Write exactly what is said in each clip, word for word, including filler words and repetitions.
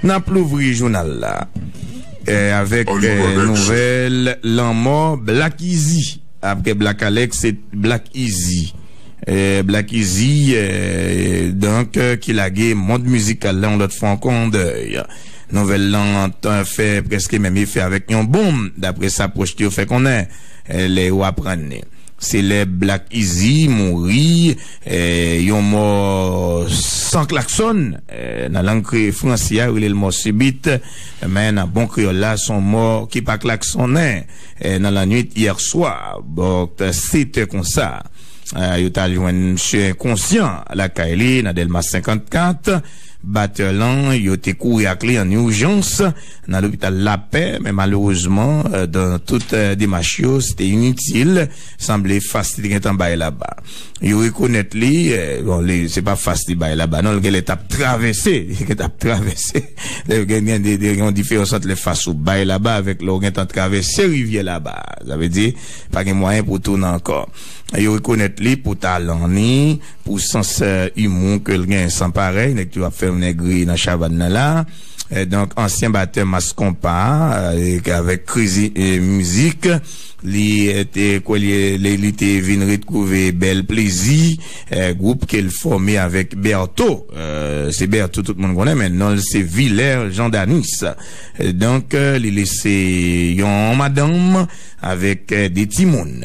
N ap louvri jounal la, eh, avèk, eh, nouvèl lanmò Black Easy. Apre Black Alex, se Black Easy. Eh, Black Easy, eh, donk, eh, ki lage mond mizikal la yon lòt fwa ankò an dèy. Nouvèl lan t-, fè prèske menm efè avèk yon bonm, dapre sa pwòch li yo fè konnen, eh, lè yo aprann li. Selèb Black Easy mouri, eh, yon mò san klaksòn, eh, nan lang kre-, franse a, yo rele l mò sibit, men nan bon kreyòl la, se yon mò ki pa klaksonnen, eh, nan lannwit yè swa, bò sèt è konsa. Eh, yo t al jwenn misye enkonsyan lakay li nan Dèlma senkannkat. Batè lan, yo te kouri ak li an ijans nan lopital Lapè, men malerezman, eh, dan tout, eh, demach yo, se te initil, sanble fas li te gentan bay laba. Yo rekonèt li, eh, bon, li, se pa fas li bay laba, non, li genlè t ap travèse, li gentan ap travèse. Lè gen, gen, gen, gen yon diferans ant lè fas ou bay laba avèk lè w gentan travèse rivyè laba. Sa vle di, pa gen mwayen pou w tounen ankò. Yo rekonèt li pou talan li, pou sans, eh, imou ke l gen san parèy, nèg ki ap fè yon nègri nan chavàn nan la. Eh, donk, ansyen batè Mass Konpa, eh, avèk Crazy, eh, Music, li, eh, te, kwè li, li, li te vin retwouve Bèl Plezi, eh, gwoup ke l fòme avèk Bertho. Eh, se Bertho tout moun konnen, men non l se Vilè Jean Danis. Eh, donk, eh, li lese yon madanm avèk, eh, de timoun.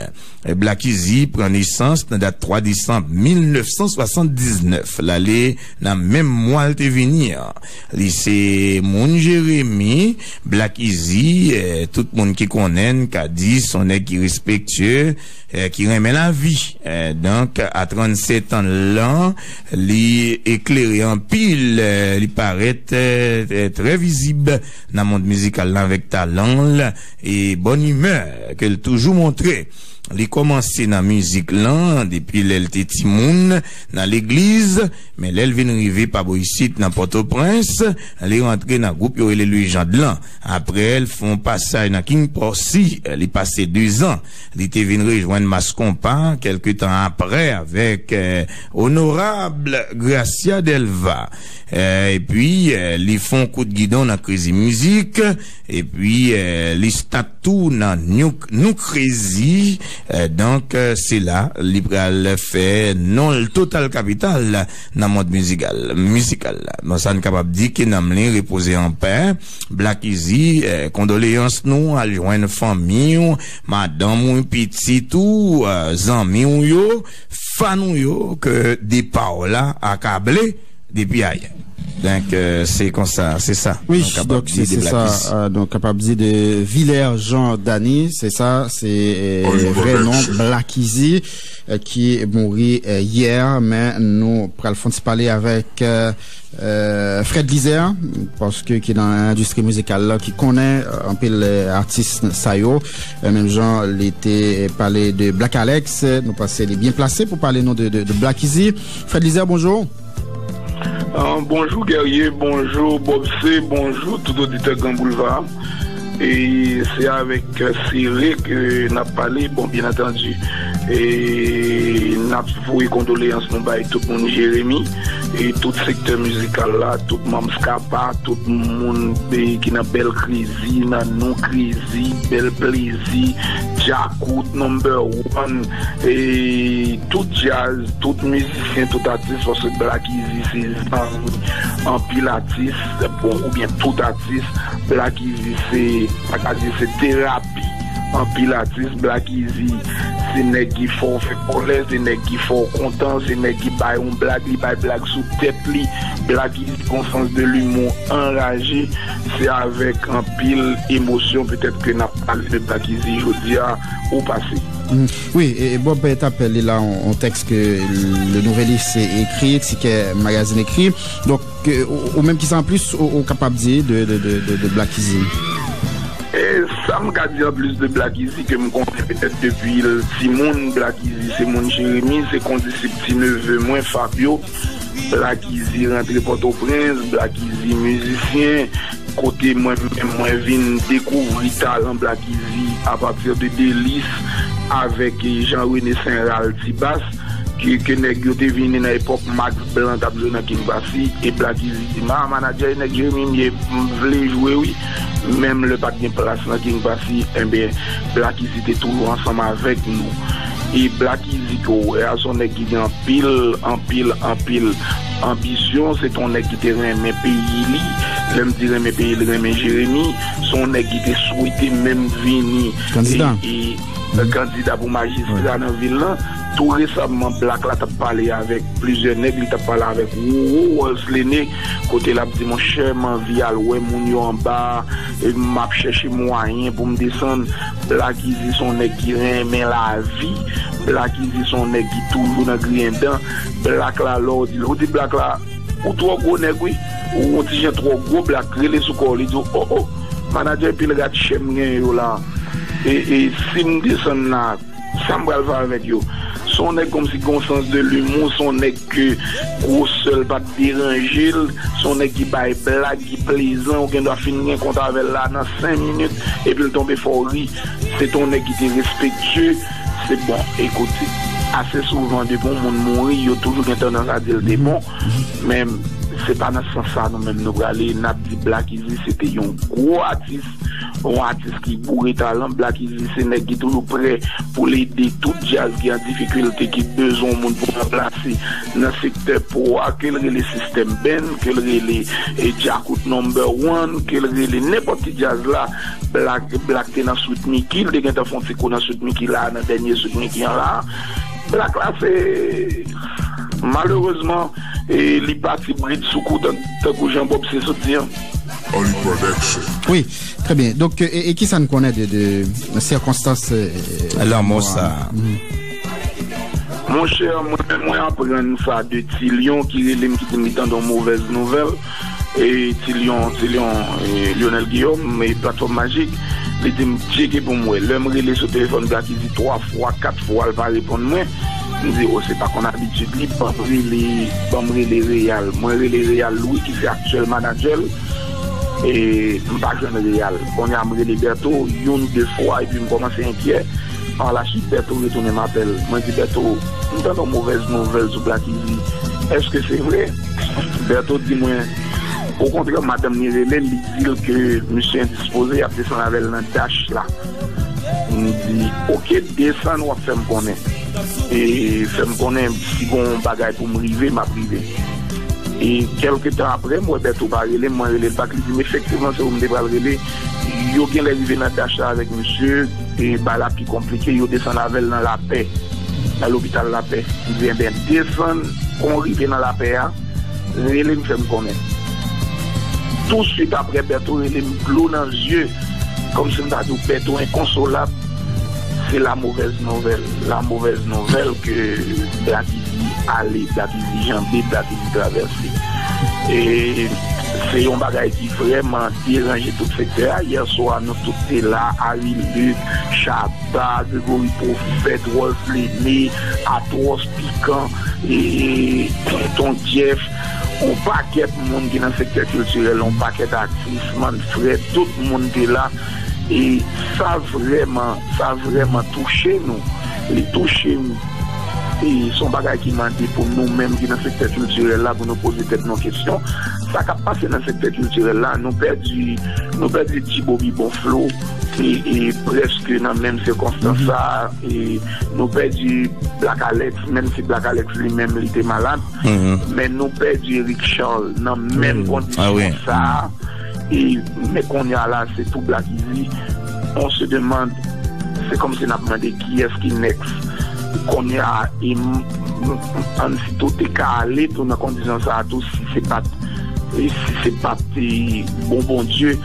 Black Easy pran nesans nan dat twa desanm mil nèf san swasanndiznèf, l ale nan menm mwa l te vini an. Li se moun Jeremi, Black Easy, eh, tout moun ki konnen l ka di se yon nèg ki respektye, eh, ki renmen lavi. Eh, donk, a trannsèt an l lan, li eklere anpil, eh, li parèt, eh, eh, trè vizib nan mond mizikal la avèk talan l e bòn imè ke l toujou montre. Li kòmanse nan mizik lan depi lè l te timoun nan legliz, men lè l vin rive pa bò isit nan Pòtoprens, li rantre nan gwoup yo rele Lejand lan. Apre, l fè yon pasaj nan King Posse, li pase dezan. Li te vin rejwenn Mass Konpa kèlke tan apre avèk, eh, Onorab Gracia Delva. Eh, epi, eh, li fè yon kout gidon nan Crazy Music. Epi, eh, li stat tou nan Nou, Nou Crazy. Eh, donk, eh, se la li pral fè non l total kapital nan mond mizikal, mizikal la. Bon, sa n kapab di ke nanm li repoze an pè. Black Easy, eh, kondoleyans nou, al jwenn fanmi w, madanm ou, pitit ou, eh, zanmi w yo, fan ou yo, ke depa w la akable depi ayè. Donk, eh, se konsa, se sa. Wi, nou kapab donk, di se, de se Black sa, Easy. Eh, donk, kapab di de Vilè Jean Danis, se sa, se, eh, vrè non, Black Easy, eh, ki mouri, eh, yè, men nou pral fè yon ti pale avèk, eh, eh, Fred Lizère, paske ki nan endistri mizikal la, ki konnen, eh, anpil, eh, atis sa yo. Eh, menm jan li te pale de Black Alex, eh, nou panse li byen plase pou pale nou de, de, de Black Easy. Fred Lizère, bonjou. Ah, bonjou Guerrier, bonjou Bob C, bonjou tout oditè Gran Boulva. E se avèk, euh, sere ke n ap pale, bon, byen antandi. E n ap voye kondoleyans nou bay tout moun Jeremi, e tout sektè mizikal la, tout manm Skapa, tout moun, e, ki nan Bèl Krezi, nan Nou Krezi, Bèl Plezi, Djakout, Number One, e tout djaz, tout mizisyen, tout atis, paske Black Easy se zanmi anpil atis, bon, oubyen tout atis. Black Easy se, pa ka di se terapi anpil atis. Black Easy se nèg ki fè w fè kòlè, se nèg ki fè w kontan, se nèg ki bay yon blag, li bay blag sou tèt li. Black Easy gon sans de limou anraje. Se avèk anpil emosyon petèt ke n ap pale de Black Easy jodi a, ou pase. Mm. Wi, e, e Bob t ap li la yon, yon tèks ke Le Nouvelliste ekri, Tikè Magazine ekri. Donk, ke, ou, ou menm ki sa anplis ou, ou kapab di de, de, de, de, de Black Easy? E sa m ka di anplis de Black Easy ke m konnen petèt depi l timoun, Black Easy se moun Jeremi, se kondisip ti neve mwen, Fabio. Black Easy rantre Pòtoprens, Black Easy mizisyen, kote mwen menm mwen vin dekouvri talan Black Easy apati de Delis avèk Jean René Saint Rald ti bas. ke, ke nèg yo te vini nan epòk Max Blanc t ap jwe nan King Passy, e Black Easy di m, "Ah, manadjè, e nèg Jeremi m ye, m vle jwe wi." Menm lè pa t gen plas nan King Passy, enben, Black Easy te toujou ansanm avèk nou. E Black Easy ke w wè a, se yon nèg ki gen anpil, anpil, anpil anbisyon, se t yon nèg ki te renmen peyi li. Lè m di renmen peyi li, renmen Jeremi, se yon nèg ki te swete menm vini Kandida. e, e, kandida pou majistra nan vil lan. Tou resaman, Black la t ap pale avèk plizyè nèg, li t ap pale avèk Roro Walls Lene, kote l ap di, "Monchè, m anvi al wè moun yo anba a, e m ap chèche mwayen pou m desann." Black Easy se yon nèg ki renmen lavi. Black Easy se yon nèg ki toujou nan griyen dan. Black la, lè w di, ou di Black la, "Ou twò gwo nèg, wi. Ou yon ti jan twò gwo." Black rele sou kò w, li di w, "O, o, manadjè, pil rat chen m gen yo la. E, e, si m desann la, sa m pral fè avèk yo?" Se yon nèg kòmsi gen yon sans de l'humour, se yon nèg ke gwosè l pa t deranje l, se yon nèg ki bay blag, ki plezan, ou gen dwa fin gen kont avè l la nan senk minit, epi l tonbe fè w ri. Se t yon nèg ki te respektye. Se bon, ekoute, ase souvan, depi yon moun mouri, yo toujou gen tandans a di l te bon, men se pa nan sans sa nou menm nou prale. N ap di Black Easy se te yon gwo atis, yon atis ki boure talan. Black Easy se nèg ki toujou prè pou l ede tout djaz ki an difikilte, ki bezwen yon moun pou ranplase nan sektè pwo a, ke l rele System Band, ke l rele, e, Djakout Number One, ke l rele nenpòt ti djaz la. Black, Black te nan Sweet Micky, li te gentan fè yon ti kou nan Sweet Micky la, nan dènye Sweet Micky an la. Black la, se, malerezman, e, li pati brid sou kou, tan-, tankou Jean Bob se sot di an. Oli Production. Wi, trè byen. Donk, e, e kisa n konnen de, de sirkonstans, e, lanmò sa? Monchè, mwen, mwen aprann sa de Ti Lyon ki rele m, ki di m li tande yon movèz nouvèl. E Ti Lyon, Ti Lyon, e, Lionel Guillaume, e Platfòm Majik, li di m, "Tcheke pou m wè." Lè m rele sou telefòn Black Easy twa fwa, kat fwa, l pa reponn mwen. M di, "O, se pa konn abitid li, ban m rele, ban m rele Real." Mwen rele Real Louis, ki se aktyèl manadjè l. E m pa jwenn Real. Kounye a, m rele Bertho, youn, de fwa, epi m kòmanse enkyè. Par la suite, Bertho retounen m apèl. Mwen di, "Bertho, m tande yon movèz nouvèl sou Black Easy. Èske se vre?" Bertho di mwen, okontrè, madanm li rele l, li di l ke misye endispoze, y ap desann avè l nan Dash la. M di, "Oke, desann, w ap fè m konnen. E fè m konnen si gon bagay pou m rive, m ap rive." E kèlke tan apre, m wè Bertho pa rele m, mwen rele l bak, li di m, "Efektivman, se ou m te pral rele." Yo genlè rive nan Dash la avèk misye, e bay la pi konplike, yo desann avè l nan Lapè, nan lopital Lapè. M di, "Enben, desann, kon w rive nan Lapè a, rele m, fè m konnen." Touswit apre, Bertho rele m, dlo nan zye, kòmsi m ta di w, Bertho enkonsolab. Se la movèz nouvèl, la movèz nouvèl ke Black Easy ale, Black Easy janbe, Black Easy travèse. E se yon bagay ki vrèman deranje tout sektè a. Yè swa, nou tout te la, Harry Luc, Shabba, Gregory Prophète, Rolf Lene, Atwòs, Pikan, e Ton Jeff, yon pakèt moun ki nan sektè kiltirèl, yon pakèt atis, Manfred, tout moun te la. E sa vrèman, sa vrèman touche nou. Li touche m. E se yon bagay ki mande pou nou menm ki nan sektè kiltirèl la, pou nou poze tèt nou kesyon. Sa k ap pase nan sektè kiltirèl la, nou pèdi, nou pèdi Ti Bobby Bonflo, e, e prèske nan menm sikonstans sa, e nou pèdi Black Alex, menm si Black Alex li menm li te malad, men nou pèdi Eric Charles nan menm kondisyon sa. E, men kounye a la, se tou Black Easy. On se demande, se kòmsi n ap mande kiyès ki next. Kounye a, e m, m, m, ann si tou te ka ale tou nan kondisyon sa a tou, si se pa t, e si se pa t, e, bon Bondye.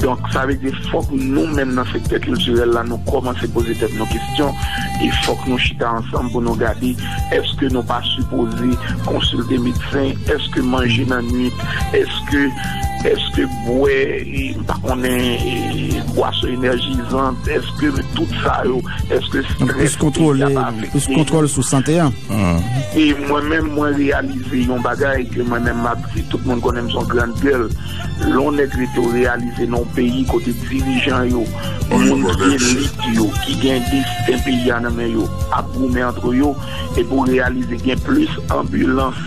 Donk, sa vle di, fòk nou menm nan sektè kiltirèl la, nou kòmanse poze tèt nou kesyon, e fòk nou chita ansanm pou nou gade, èske nou pa sipoze konsilte medsen, èske manje nan nwit, èske Èske bwè, e, m pa konnen, e, bwason enèjizan, èske tout sa yo, èske strès peyi a pa afekte yo? Plis kontwòl sou sante a. E mwen menm, mwen reyalize yon bagay ke mwen menm m ap di, tout moun konnen m se yon grann gèl. Lè yon nèg rete w reyalize nan yon peyi kote dirijan yo, moun ki elit yo, ki gen desten peyi a nan men yo, ap goumen antre yo, epi w reyalize gen plis anbilans,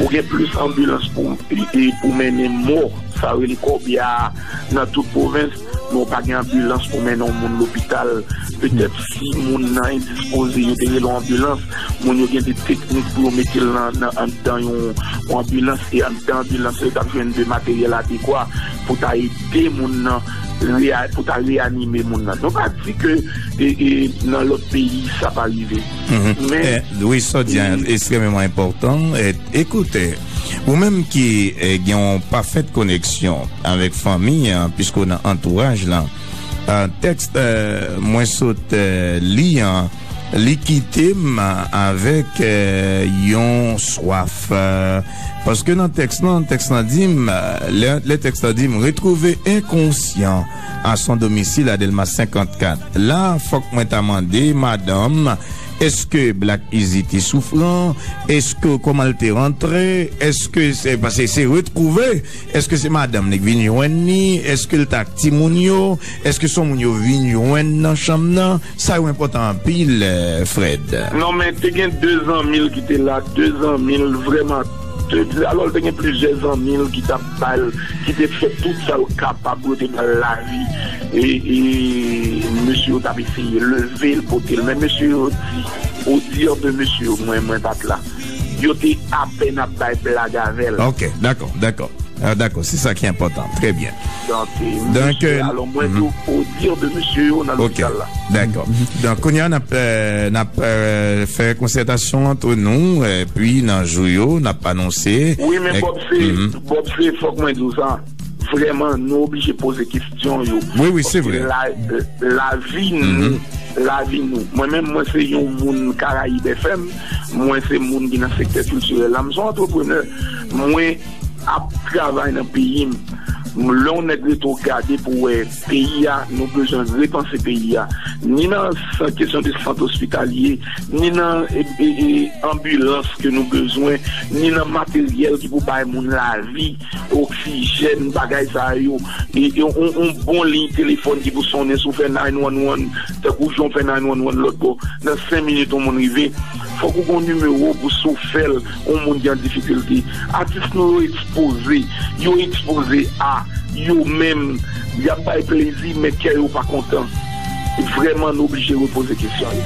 ou gen plis anbilans pou, e, e pou mennen mò, sa yo rele kòbya a, nan tout pwovens, men w pa gen anbilans pou mennen yon moun lopital. Petèt si moun nan endispoze, yo te rele yon anbilans, moun yo gen de teknik pou yo mete l nan, nan anndan yon, yon anbilans, e anndan anbilans yo t ap jwenn de materyèl adekwa pou ta ede moun nan, reya-, pou ta reyanime moun nan. Nou pa di ke, e, e, nan lòt peyi sa pa rive. Men, wi, sa w di a ekstrèmeman enpòtan. E, ekoute, ou menm ki, e, gen yon pafèt koneksyon avèk fanmi an, piske w nan antouraj lan, e, tèks, e, mwen sot, e, li an, li kite m avèk, e, yon swaf, e, paske nan tèks lan, tèks lan di m, e, lè, lè tèks lan di m, retrouvé inconscient à son domicile à Delmas senkannkat. La, fòk mwen ta mande madanm, èske Black Easy te soufran? Èske, kòman l te rantre? Èske se, paske se retwouve, èske se madanm li k vin jwenn li? Èske l t ak timoun yo? Èske se moun yo vin jwenn nan chanm nan? Sa yo enpòtan anpil, e, Fred. Non, men te gen de zanmi l ki te la, de zanmi l vrèman, de, alò, te gen plizyè zanmi l ki t ap ba l, ki te fè tout sa yo kapab pou yo te ba l lavi. E, e mesye yo t ap eseye leve l, pote l, men mesye yo di, au dire de mesye yo, mwen, mwen pa t la. Yo te apèn ap bay blag avè l. Ok, dakò, dakò. Ah, dakò, se sa ki enpòtan. Trè byen. Donk, e, Donk, mesye, e, alò, mwen di w, au dire de mesye yo nan lopital la. Dakò. Donk, kounye a, n ap, e, n ap, e, fè konsètasyon ant nou, epi nan jou yo, n ap anonse. Wi, men Bob, se, Bob, se, fòk mwen di w sa. Vrèman, nou oblije poze kesyon yo. Wi, wi, se vre. Paske la, lavi nou, lavi nou. Mwen menm, mwen se yon moun Karayib F M. Mwen se moun ki nan sektè kiltirèl la. M se yon antreprenè. Mwen ap travay nan peyi m. Lè yon nèg rete w gade pou wè peyi a, nou bezwen repanse peyi a. Ni nan san-, kesyon de sant ospitalye, ni nan, e, e, e, anbilans ke nou bezwen, ni nan materyèl ki pou bay moun lavi, oksijèn, bagay sa yo. E, e, on, on bon liy telefòn ki pou sonnen, si w fè nine one one, tankou jan w fè nine one one lòt bò, nan senk minit, yon moun rive. Fòk ou gon nimewo pou si w fè l, yon moun ki an difikilte. Atis nou yo ekspoze, yo ekspoze a yo menm, y ap bay plezi, men kè yo pa kontan. Vrèman, nou oblije repoze kesyon yo.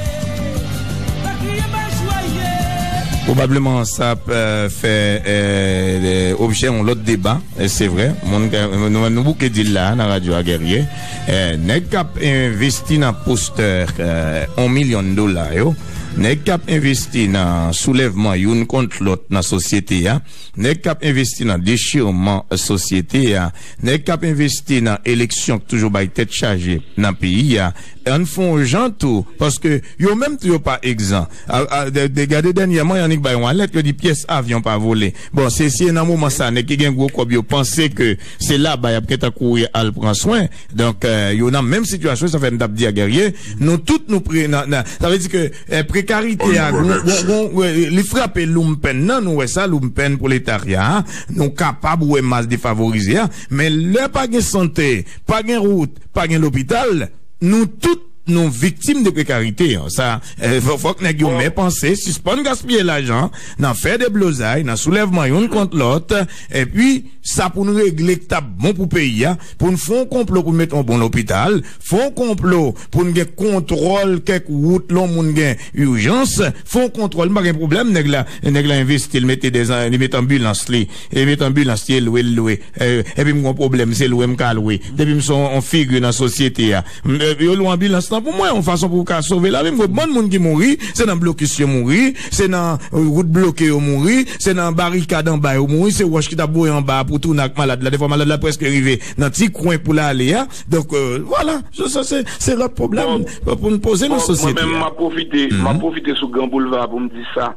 Pwobableman, sa ap, e, fè, e, e, objè yon lòt deba. E se vre, moun, e, nou, nou bouke di l la nan radyo a, Guerrier. E, nèg k ap envesti nan postè, e, yon milyon dola yo, nèg k ap envesti nan soulèvman youn kont lòt nan sosyete a, nèg k ap envesti nan dechirman sosyete a, nèg k ap envesti nan eleksyon k toujou bay tèt chaje nan peyi a, ann fè yon jan tou, paske yo menm tou yo pa egzan. A, a, de, de, gade dènyèman, y annik bay yon alèt, yo di pyès avyon pa vole. Bon, se, se nan moman sa, nèg ki gen gwo kòb yo panse ke se laba y ap gentan kouri al pran swen. Donk, e, yo nan menm sitiyasyon, sa fè m t ap di a Guerrier, nou tout nou pre-, nan, nan, sa vle di ke, e, prekarite a, gon, gon, gon, e, li frape lumpen nan, nou wè sa, lumpen pwoletarya a, nou kapab wè mas defavorize a, men lè pa gen sante, pa gen wout, pa gen lopital, nou tout nou viktim de prekarite an. Sa, e, fò-, fòk nèg yo men panse, sispann gaspiye lajan nan fè deblozay, nan soulèvman youn kont lòt, epi sa pou n regle k t ap bon pou peyi a, pou n fè yon konplo pou n mete yon bon lopital, fè yon konplo pou n gen kontwòl kèk wout lè yon moun gen ijans, fè yon kontwòl, m pa gen pwoblèm, nèg la, nèg la envesti, li mete de, li mete anbilans li, li mete anbilans li, e lwe, l lwe, e, epi m gon pwoblèm, se lwe m ka lwe. Depi m se yon, yon figi nan sosyete a, m, e, yo lwe anbilans lan pou mwen, yon fason pou ka sove lavi m. Gon bann moun ki mouri, se nan blokis yo mouri, se nan, e, wout bloke yo mouri, se nan barikad anba yo mouri, se wòch ki t ap voye anba a pou tounen ak malad la. Defwa malad la prèske rive nan ti kwen pou l ale a. Donk, e, vwala, se, se, se, se lòt pwoblèm pou n poze nan sosyete a. Mwen menm, m ap pwofite, m ap pwofite sou Gran Boulva pou m di sa.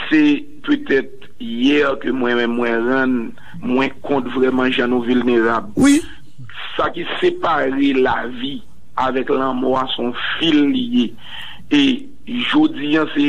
Se petèt Yè ke mwen menm mwen rann mwen kont vrèman jan nou vilnerab. Wi. Sa ki separe lavi avèk lanmò a se yon fil li ye. E jodi a se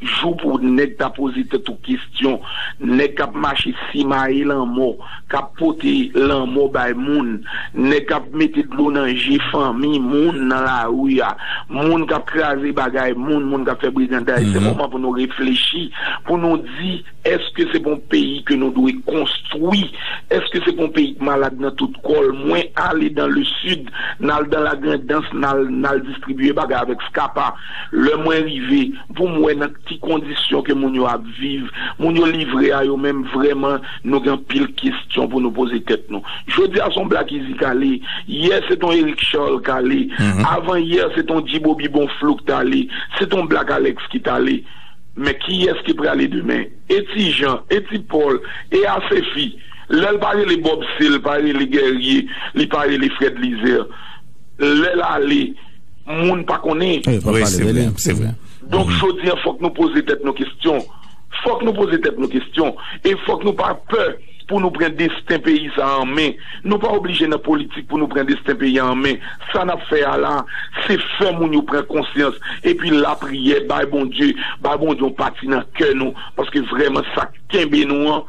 jou pou nèg ta poze tèt ou kesyon. Nèg k ap mache simaye lanmò, k ap pote lanmò bay moun, nèg k ap mete dlo nan je fanmi moun nan lari a, moun k ap kraze bagay moun, moun k ap fè briganday. Se moman pou nou reflechi, pou nou di, èske se pou yon peyi ke nou dwe konstwi? Èske se pou yon peyi k malad nan tout kò l? Mwen ale dan le sid, n al dan Lagrandans, n al, n al distribiye bagay avèk Skapa. Lè mwen rive, pou m wè nan ki kondisyon ke moun yo ap viv, moun yo livre a yo menm, vrèman, nou gen anpil kesyon pou nou poze tèt nou. Jodi a se yon Black Easy k ale, yè se t on Eric Charles k ale, avan yè se t on Djibo Bibon Flou k t ale, se t on Black Alex ki t ale. Men kiyès ki prale demen? E Ti Jan, e Ti Pòl, e Asefi. Lè l pa rele Bob Seale, pa rele Guerrier, li pa rele Fred Lizer. Lè l ale, moun pa konnen. Wi, pa pale de li. Wi, se vre, se vre. Donk, jodi a, fòk nou poze tèt nou kesyon. Fòk nou poze tèt nou kesyon. E fòk nou pa pè pou nou pran desten peyi sa a an men. Nou pa oblije nan politik pou nou pran desten peyi a an men. Sa n ap fè a la, se fè moun yo pran konsyans. Epi lapriyè, bay Bondye, bay Bondye yon pati nan kè nou. Paske vrèman sa k kenbe nou an,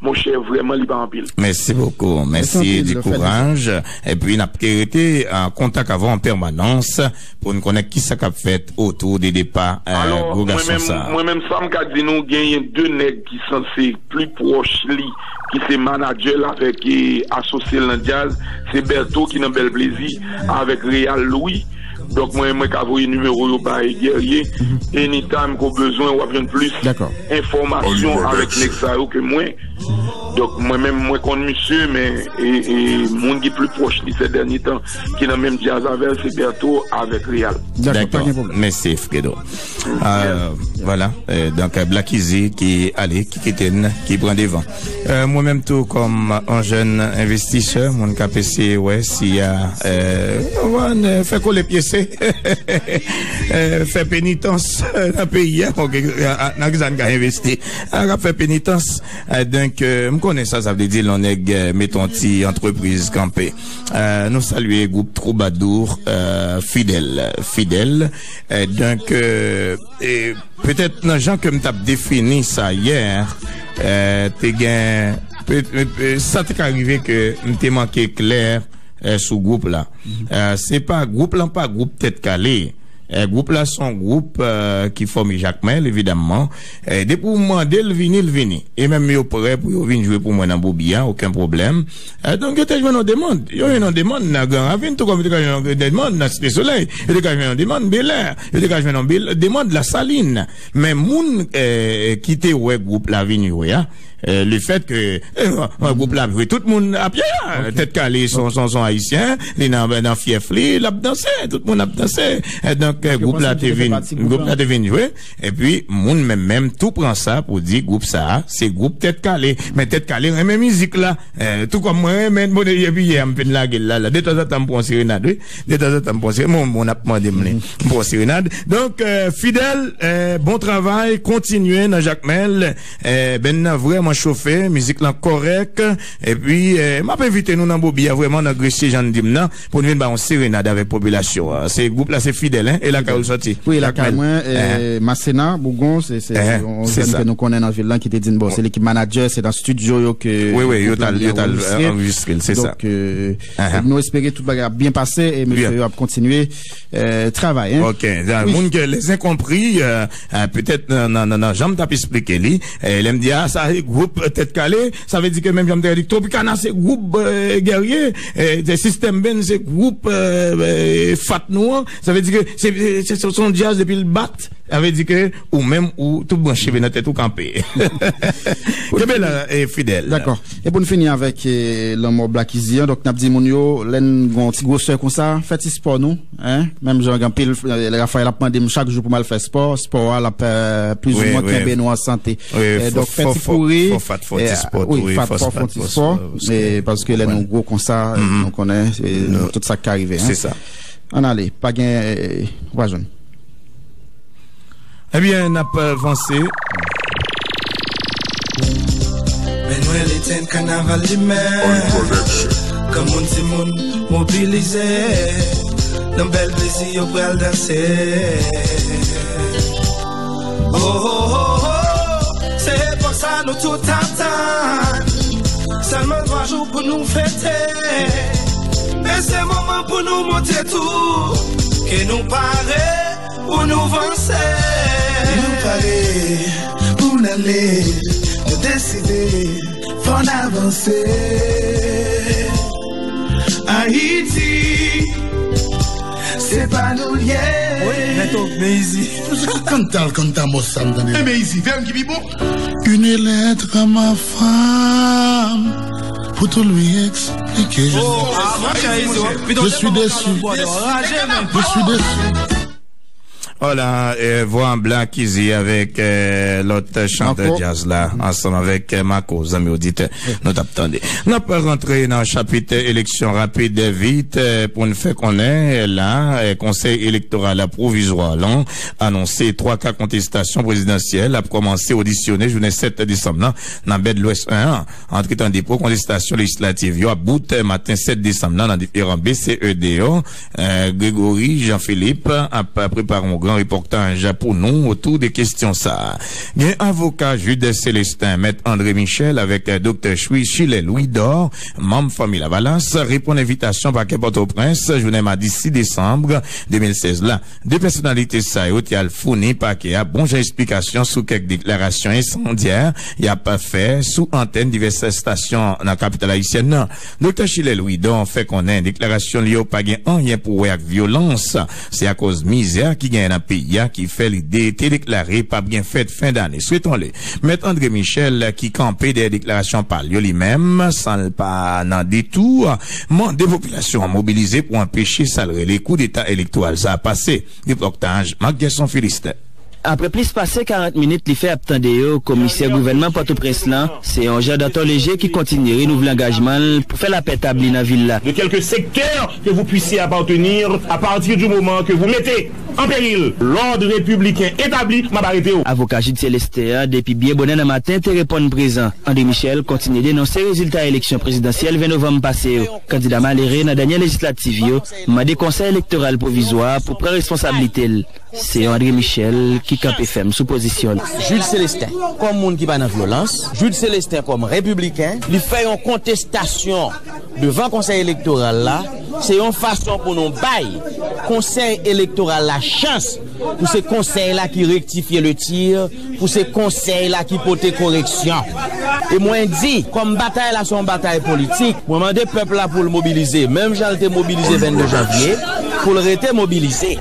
monchè, vrèman li pa anpil. Mèsi bokou. Mèsi anpil, di kouraj. Epi n ap rete an kontak avè w an pèmanans pou n konnen kisa k ap fèt otou de depa, eh, gwo gason sa a. Alò, mwen menm, mwen menm, sa m ka di nou, genyen de nèg ki sanse pli pwòch li, ki se manadjè l avèk, eh, asosye l nan djaz, se Bertho ki nan Bèl Plezi, avèk Real Louis. Donk, mwen, mwen ka voye nimewo yo bay Guerrier. Anytime ke w bezwen, w ap jwenn plis enfòmasyon avèk nèg sa yo ke mwen. Donk, mwen menm, mwen konn misye, men, e, e, moun ki pli pwòch li sè dènye tan, ki nan menm djaz avè l, se Bertho avèk Real. Dakò, pa gen pwoblèm. Mèsi, Fredo. Euh, vwala. Euh, donk, Black Easy ki ale, ki kite n, ki pran devan. Euh, mwen menm tou, kòm yon jèn envestisè, moun k ap eseye wè si a, euh, fè kole pyese, euh, fè penitans nan peyi a, nan ki sa n ka envesti. A, k ap fè penitans. Eh, donk, eh, m konnen sa, sa vle di lè yon nèg, eh, mete yon ti antrepriz kanpe. Eh, nou salye gwoup Twoubadou, eh, Fidèl. Fidèl. Eh, donk, eh, eh, petèt nan jan ke m t ap defini sa yè, eh, te gen, pe-, pe-, pe-, sa te ka rive ke m te manke klè, eh, sou gwoup la. Eh, se pa, gwoup lan pa gwoup Tèt Kale. Eh, gwoup la se yon gwoup, eh, ki fòme Jakmèl, evidamman. Eh, depi w mande l vini, l vini. E menm yo prè pou yo vin jwe pou mwen nan Bobby a, okenn pwoblèm. Eh, donk, yo te jwenn yon demann. Yo jwenn yon demann nan Gran Ravin, tou kòm yo te ka jwenn yon demann nan Site Solèy. Yo te ka jwenn yon demann Bèlè. Yo te ka jwenn yon bel-, demann Lasalin. Men moun, eh, ki te wè gwoup la vin jwe a, eh, le fèt ke, eh, gwoup la ap jwe, tout moun ap ye a. Tèt Kale, se yon, se yon, se yon Ayisyen, li nan, nan fyèf li, l ap danse, tout moun ap danse. Eh, donk, eh, gwoup la te vin, gwoup la te vin jwe. Epi, moun menm, menm, tou pran sa pou di gwoup sa a, se gwoup Tèt Kale. Men Tèt Kale renmen mizik la. Eh, tou kòm mwen renmen, bon, epi yè, m fin lage l la, la. De tanzantan, m pran yon serenad, wi. De tanzantan, m pran yon serenad. Bon, moun ap mande m li. M pran yon serenad. Donk, eh, Fidèl, eh, bon travay, kontinye nan Jakmèl. Eh, band nan vrèman chofe, mizik lan kòrèk. Epi, eh, m ap envite nou nan Bobby a, vrèman, nan Gresye, jan n di m nan, pou n vin ba yon serenad avèk popilasyon an. Se gwoup la, se Fidèl, en, e lakay ou l sòti? Wi, lakay mwen, eh, Masena, Bougon, se, se yon jèn ke nou konnen nan vil lan ki te di n, bon, se li ki manadjè, se nan estidyo yo ke gwoup la te anrejistre. Wi, wi, yo t al, yo t al, eh, anrejistre l, se sa. Donk, eh, nou espere tout bagay ap byen pase e mesye yo ap kontinye, eh, travay, en. Ok, moun ke les incompris, eh, eh, petèt nan, nan, nan, nan jan m t ap esplike li, eh, lè m di, a, sa se gwoup Tèt Kale, sa vle di ke menm jan m te di, Tropicana se gwoup, eh, Guerrier, eh, se System Band, se gwoup, eh, eh, Fat nou an. Sa vle di ke se, se, se, se yon djaz depi l bat, sa vle di ke ou menm ou tou branche nan tèt ou kanpe. Kenbe la, eh, Fidèl. Dakò. E pou n fini avèk, eh, lanmò Black Easy an, donk n ap di moun yo, lè n gen yon ti gwosè konsa, fè ti spò nou, en, menm jan gen anpil, eh, Rafael ap mande m chak jou pou m al fè spò, spò a l ap, eh, plizoumwen kenbe nou an sante. Wi, wi. Eh, donk, fè ti kouri. Fò Fat fè ti spò tou, wi, fò Fat fè ti spò, paske lè nou gwo konsa, eh, nou konnen, eh, tout sa k ka rive, en. Se sa. Ann ale, pa gen, eh, ou pa jwenn. Ebyen, n ap, eh, vanse. Men nou rele ten kannaval li menm. Granmoun timoun mobilize. Nan bèl plezi yo pral danse. Oh, oh, oh, oh. Se epòk sa nou tout ap tann. Sèlman twa jou pou nou fete. Men se moman pou nou montre tou ke nou pare pou nou vanse. Nou pare pou n ale. Nou deside, fò n avanse. Ayiti, se pa nou l ye. Wi, Beto, men izi. Kanta l, kanta mò sa m tande. E men izi, vèm ki pi bon. Une lettre à ma femme pour tout lui expliquer. Oh, ah, monchè, izi, oh. Je suis déçu. Je suis déçu. Voilà, eh, vwa Black Easy avèk, eh, lòt chantè djaz la, ansanm avèk, eh, Marco, zanmi oditè, nou t ap tande. N ap rantre nan chapit eleksyon rapid vit, eh, pou n fè konnen la, eh, Konsèy Elektoral Pwovizwa lan anonse twa ka kontestasyon prezidansyèl ap kòmanse odisyone jounen sèt desanm nan, nan Bèdlwès en an. Antretan, depo kontestasyon lejislativ yo ap bout maten sèt desanm nan, nan diferan B C E D yo. Eh, Gregory Jean Philippe ap prepare yon gran repòtaj pou nou otou de kesyon sa a. Gen avoka Jude Célestin, Mèt André Michel avèk, eh, Doktè Chwi-, Chilè Louidor, manm fanmi Lavalas, reponn envitasyon pakè Pòtoprens jounen madi sis desanm de mil sèz la. De pèsonalite sa yo te al founi pakè a bon jan esplikasyon sou kèk deklarasyon ensandyè y ap fè sou antèn divès estasyon nan kapital ayisyèn nan. Doktè Chilè Louidor fè konnen deklarasyon li yo pa gen anyen pou wè ak vyolans. Se akoz mizè ki genyen nan peyi a ki fè li de-, te deklare p ap gen fèt fen dane. Swetons-le. Mèt André Michel, ki kanpe dèyè deklarasyon pa l yo li menm, san l pa nan detou, mande popilasyon an mobilize pou anpeche sa l rele koudeta elektoral sa a pase. Repòtaj Marc Gerson Philistin. Apre plis pase karant minit li fè ap tande yo, komisè gouvènman Pòtoprens lan, Seyon Jean Danton Léger, ki kontinye renouvle angajman l pou fè lapè tabli nan vil la. De quelque secteur que vous puissiez appartenir, à partir du moment que vous mettez en péril l'ordre républicain établi, m ap arete w. Avoka Jude Célestin an, depi byen bonè nan maten, te reponn prezan. André Michel kontinye denonse rezilta eleksyon prezidansyèl ven novanm pase yo. Kandida malere nan dènye lejislativ yo mande Konsèy Elektoral Pwovizwa pou pran responsablite l. Se André Michel ki kanpe fèm sou pozisyon l. Jude Célestin, kòm moun ki pa nan vyolans, Jude Célestin kòm repibliken, li fè yon kontestasyon devan Konsèy Elektoral la, se yon fason pou nou bay Konsèy Elektoral la chans pou se Konsèy la ki rektifye le tir, pou se Konsèy la ki pote koreksyon. E mwen di, kòm batay la se yon batay politik, mwen mande pèp la pou l mobilize, menm jan l te mobilize vennde janvye, pou l rete mobilize.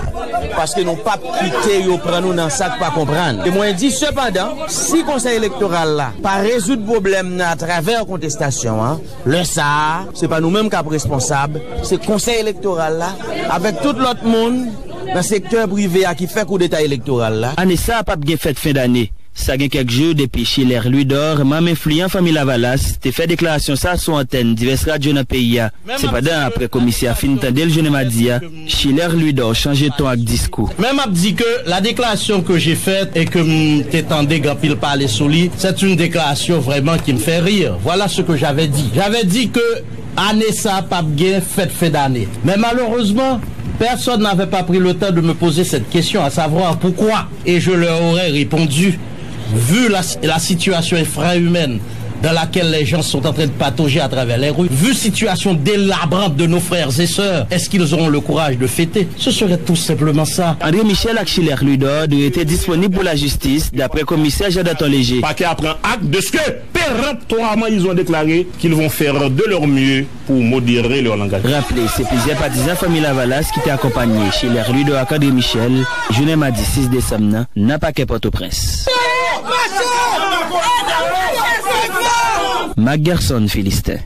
Paske nou p ap kite yo pran nou nan sa k pa konprann. E mwen di, sepandan, si Konsèy Elektoral la pa rezoud pwoblèm nan atravè kontestasyon an, lè sa a, se pa nou menm k ap responsab, se Konsèy Elektoral la, avèk tout lòt moun nan sektè prive a ki fè koudeta elektoral la. Ane sa a p ap gen fèt fen dane. Sa gen kèk jou depi Schiller Louidor, manm enfliyan Fanmi Lavalas, te fè deklarasyon sa a sou antèn divès radyo nan peyi a. Sepandan, apre komisè a fin tande l jounen madi a, Schiller Louidor chanje ton ak diskou. Men m ap di ke la déclaration que j'ai faite et ke m te tande gen anpil pale sou li, c'est une déclaration vraiment qui me fait rire. Voilà ce que j'avais dit. J'avais dit que ane sa p ap gen fèt fen dane. Mais malheureusement, personne n'avait pas pris le temps de me poser cette question, à savoir pourquoi. Et je leur aurais répondu, vu la, la situation infra-humaine dans laquelle les gens sont en train de patauger à travers les rues, vu situation délabrante de nos frères et sœurs, est-ce qu'ils auront le courage de fêter? Ce serait tout simplement ça. André Michel ak Schiller Louidor dwe rete disponib pou lajistis, daprè komisè Jean Danton Léger. Pakè a pran acte de ce que péremptoirement ils ont déclaré qu'ils vont faire de leur mieux pour modérer leur langage. Raple, se plizyè patizan Fanmi Lavalas ki te akonpanye Schiller Louidor ak André Michel jounen madi sis desanm nan, nan pakè Pòtoprens. Marc Gerson Philistin.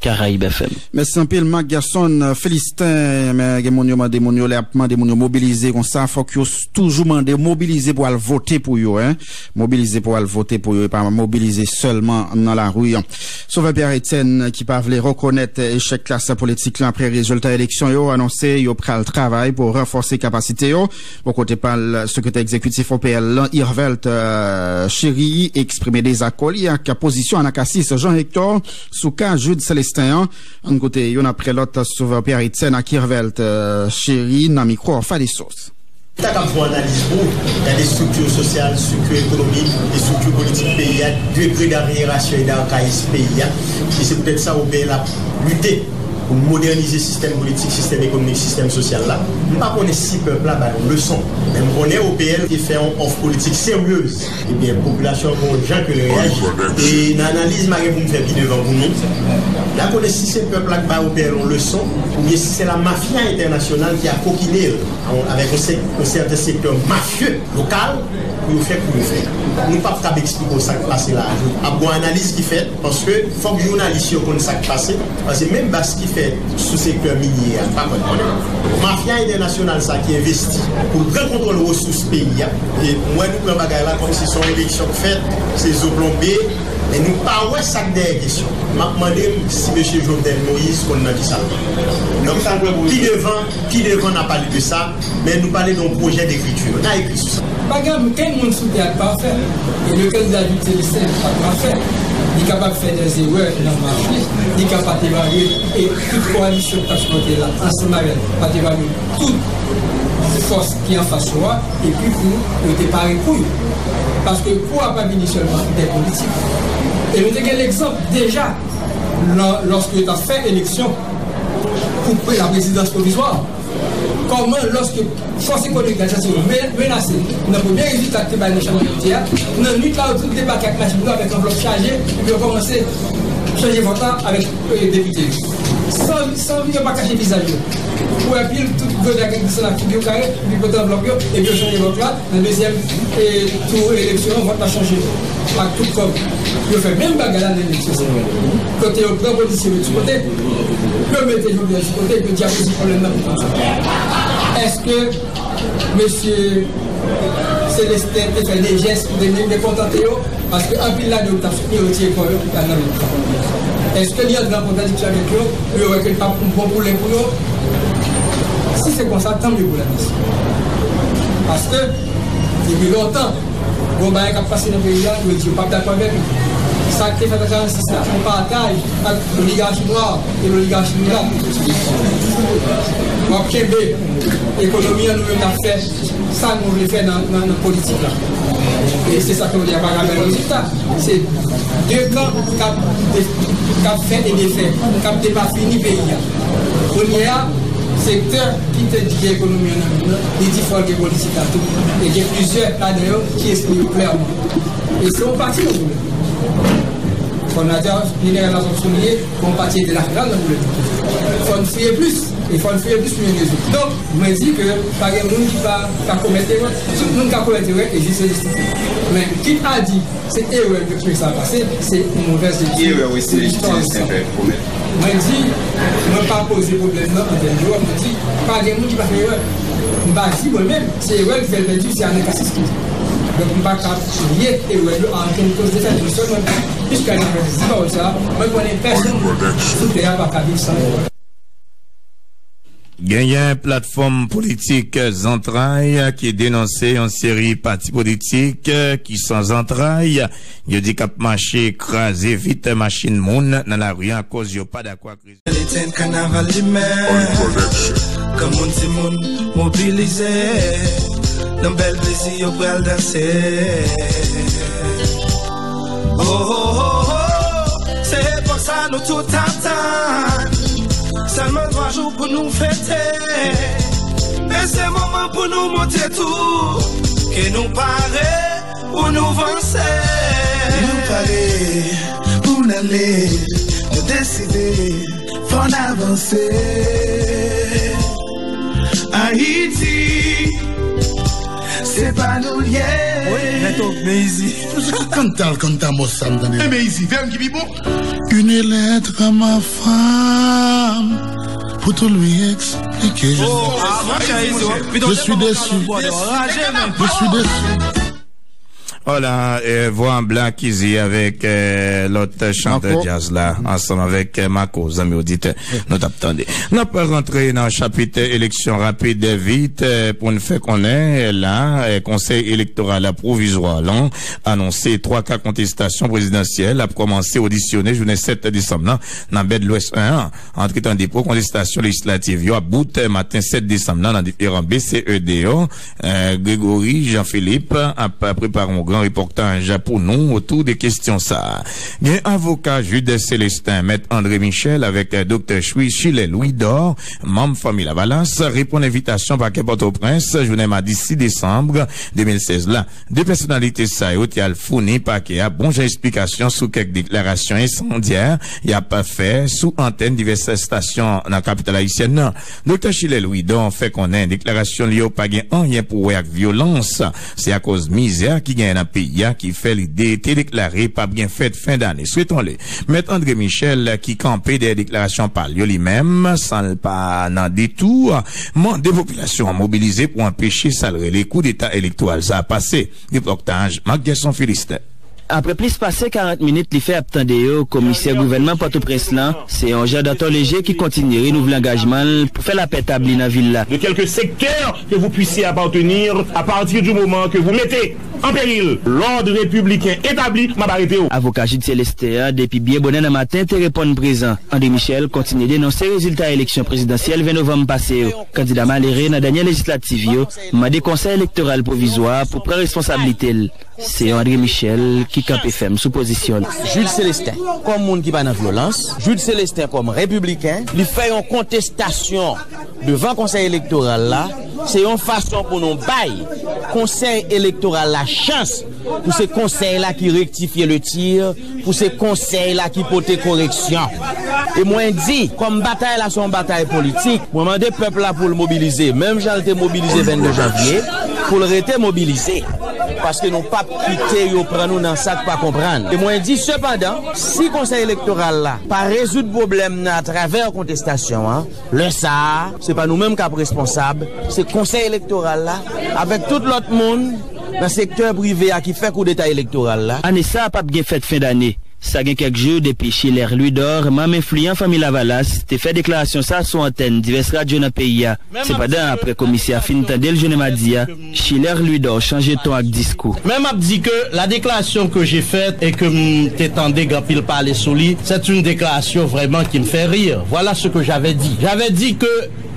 Caraïbes F M. Mèsi anpil, Marc Gerson, euh, Philistin. Men gen moun yo mande moun yo, lè y ap mande moun yo mobilize konsa, fòk yo s- toujou mande yo mobilize pou al vote pou yo, en. Mobilize pou al vote pou yo, e pa mobilize sèlman nan lari an. Sauveur Pierre Etienne, ki pa vle rekonèt echèk klas politik la apre rezilta eleksyon yo, anonse yo pral travay pou ranfòse kapasite yo. Bò kote pa l, sekretè egzekitif O P L lan, Irvelt, euh, Chéry, eksprime dezakò li ak pozisyon Anacasis Jean Hector sou ka Jude Célestin an. Ann koute youn apre lòt, Sauveur Pierre Etienne ak Irvelt, euh, Chéry nan mikwo Fadessos. Sa k ap fè yon analiz pou gade estrikti sosyal, estrikti ekonomik, estrikti politik peyi a, degre daryerasyon e dakayis peyi a. E se poutèt sa O P L ap lite pou modènize sistèm politik, sistèm ekonomik, sistèm sosyal la. M pa konnen si pèp la ba yo leson, men m konnen O P L te fè yon òf politik seryez. Ebyen, popilasyon an gen yon jan ke l reyaji. E nan analiz m a gen pou m fè pi devan pou nou, n a konnen si se pèp la k ba O P L yon leson, oubyen si se la mafya entènasyonal ki akokine l avèk yon sè- yon sèten sektè mafye lokal pou yo fè kou yo fè. Nou p ap kab eksplike w sa k pase la a. Ap gon analiz ki fèt, paske fòk jounalis yo konn sa k pase, paske menm bas ki fèt sou sektè minye a, pa konn konnen. Mafya entènasyonal sa ki envesti pou l pran kontwòl resous peyi a. E m wè nou pran bagay la kòmsi se yon eleksyon k fèt, se zo plonbe, e nou pa wè sa k dèyè kesyon. M ap mande m si mesye Jovenel Moïse konn nan ki sa l pran. Donk, pi devan, pi devan, n a pale de sa, men nou pale de yon pwojè dekriti. N a ekri sou sa. Pa gen okenn moun sou tè a k pafè. E le kandida Jude Célestin pa t pafè. Li kapab fè dè erè nan mach li. Li ka pa t evalye, e tout kowalisyon k t ap sipòte l la, ansanm avè l, pa t evalye tout fòs ki anfas yo a, epi pou yo te pare kou yo. Paske kou a pa vini sèlman dè politik. E nou te gen legzanp deja, lò- lòske yo t ap fè eleksyon pou pre- la prezidans pwovizwa. Kòman, lòske fòs ekonomik la santi yo me- menase nan premye rezilta ki te bay nan chanm depite a, nan nwit la, yo tout debake ak machin yo avèk anvlòp chaje, epi yo kòmanse chanje vòt la avèk, e, depite yo. San, san yo pa kache vizaj yo. Ou wè pil tout grenn ak desann ak figi yo kare, epi pote anvlòp yo, epi yo chanje vòt la, nan dezyèm, e, tou eleksyon an, vòt la chanje. Ak tout kòb. Yo fè menm bagay la nan eleksyon sa yo. Kote yo pran polisye yo sou kote, yo mete Jovenel sou kote, epi yo di ap rezoud pwoblèm nan pou konsa. Èske mesye Célestin te fè de jès pou te mekontante yo? Paske anpil ladan yo ki t ap soutni yo retire kò yo pou t al nan lòt kan. Èske li antre an kontradiksyon avèk yo pou yo wè ke l p ap bon poulen pou yo? Si se konsa, tanmye pou lanasyon. Paske, depi lontan, gon bagay k ap pase nan peyi a, yo di yo p ap dakò avèk li. Sa k te fèt an karannsis la, yon pataj ak oligachi nwa e oligachi nwa. W ap kenbe ekonomi an, nou menm n ap fè sa nou vle fè nan, nan, nan politik la. E se sa k nou di a pa ka bay rezilta. Se de kan k ap de- k ap fè e defè, k ap depafini peyi a. Kounye a, sektè ki te di gen ekonomi an nan men l nan, li di fò l gen politik la tou. E gen plizyè ladan yo ki eksprime yo klèman. E se yon pati nan pwoblèm. Fò n ap di a, jeneral la fòk souliye, yon pati entènasyonal nan pwoblèm. Fò n fouye plis, e fò n fouye plis pou yon rezon. Donk, mwen di ke pa gen moun ki pa ka komèt erè. Tout moun ka komèt erè e jis rejistre. Men, kit a di se erè ke sa pase, se yon movèz lektè de listwa. Mwen di, mwen pa poze pwoblèm nan an tèm de erè, mwen di, pa gen moun ki pa fè erè. M pa di mwen menm, se erè ki fè l pèdi, se Anacasis ki di. Donk, m pa ka lye erè yo a ankenn koz de fèt, mwen sèlman di, piske Anacasis di pawòl sa, mwen konnen pèsonn sou tè a pa ka viv san erè. Genyen platfòm politik Zantray ki denonse yon seri pati politik ki san zantray. Yo di k ap mache kraze vit machin moun nan lari a akoz yo pa dakò ak rezilta. Liten kanaval li menm. Granmoun timoun mobilize. Nan bèl plezi yo pral danse. Oh, oh, oh, oh. Se epòk sa nou tout ap tann. Sèlman twa jou pou nou fete. Men se moman pou nou montre tou ke nou pare pou nou vanse. Nou pare pou n ale, nou deside, fò n avanse. Ayiti, se pa nou l ye. Wi, Mèt Meizy. Kantal, kanta mò sa m tande. E Meizy, vèm ki pi bon. Une lettre à ma femme pour tout lui expliquer. Je suis déçu. Je suis déçu. Vwala, eh, vwa Black Easy avèk, eh, lòt chantè djaz la, ansanm avèk, eh, Marco, zanmi oditè, nou t ap tande. N ap rantre nan chapit eleksyon rapid vit, eh, pou n fè konnen la, eh, Konsèy Elektoral Pwovizwa lan anonse twa ka kontestasyon prezidansyèl ap kòmanse odisyone jounen sèt desanm nan nan Bèdlwès en an. Antretan, depo kontestasyon lejislativ yo ap bout maten sèt desanm nan nan diferan B C E D yo. Eh, Gregory Jean Philippe ap prepare yon gran repòtaj pou nou otou de kesyon sa a. Gen avoka Jude Célestin, Mèt André Michel avèk, eh, Doktè Chwi Chilè Louidor, manm Fanmi Lavalas, reponn envitasyon pakè Pòtoprens jounen madi sis desanm de mil sèz la. De pèsonalite sa yo te al founi pakè a bon jan esplikasyon sou kèk deklarasyon ensandyè y ap fè sou antèn divès estasyon nan kapital ayisyèn nan. Doktè Chilè Louidor fè konnen deklarasyon li yo pa gen anyen pou wè ak vyolans. Se akoz mizè ki genyen nan peyi a ki fè li de-, te deklare p ap gen fèt fen dane. Swetons-le. Mèt André Michel, ki kanpe dèyè deklarasyon pa l yo li menm, san l pa nan detou, mande popilasyon an mobilize pou anpeche sa l rele koudeta elektoral sa a pase. Repòtaj Marc Gerson Philistin. Apre plis pase karant minit li fè ap tande yo, komisè gouvènman Pòtoprens lan, Séyon Jean Danton Léger, ki kontinye renouvle angajman l pou fè lapè tabli nan vil la. De quelque secteur que vous puissiez appartenir, à partir du moment que vous mettez en péril l'ordre républicain établi, m ap arete w. Avoka Jude Célestin an, depi byen bonè nan maten, te reponn prezan. André Michel kontinye denonse rezilta eleksyon prezidansyèl ven novanm pase yo. Kandida malere nan dènye lejislativ yo mande Konsèy Elektoral Pwovizwa pou pran responsablite l. Se André Michel ki kanpe fèm sou pozisyon l. Jude Célestin, kòm moun ki pa nan vyolans, Jude Célestin kòm repibliken, li fè yon kontestasyon devan Konsèy Elektoral la, se yon fason pou nou bay Konsèy Elektoral la chans pou se konsèy la ki rektifye le tir, pou se konsèy la ki pote koreksyon. E mwen di, kòm batay la se yon batay politik, mwen mande pèp la pou l mobilize, menm jan l te mobilize vennde janvye, pou l rete mobilize. Paske nou p ap kite yo pran nou nan sa k pa konprann. E mwen di, sepandan, si Konsèy Elektoral la pa rezoud pwoblèm nan atravè kontestasyon an, lè sa a, se pa nou menm k ap responsab, se Konsèy Elektoral la, avèk tout lòt moun nan sektè prive a ki fè koudeta elektoral la. Ane sa a p ap gen fèt fen dane. Sa gen kèk jou depi Schiller Louidor, manm enfliyan Fanmi Lavalas, te fè deklarasyon sa a sou antèn divès radyo nan peyi a. Sepandan, apre komisè a fin tande l jounen madi a, Schiller Louidor chanje ton ak diskou. Men m ap di ke la déclaration que j'ai faite et ke m te tande gen anpil pale sou li, c'est une déclaration vraiment qui me fait rire. Voilà ce que j'avais dit. J'avais dit que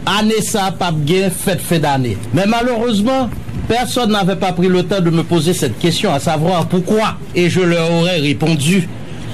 ane sa p ap gen fèt fen dane. Mais malheureusement, personne n'avait pas pris le temps de me poser cette question, à savoir pourquoi. Et je leur aurais répondu,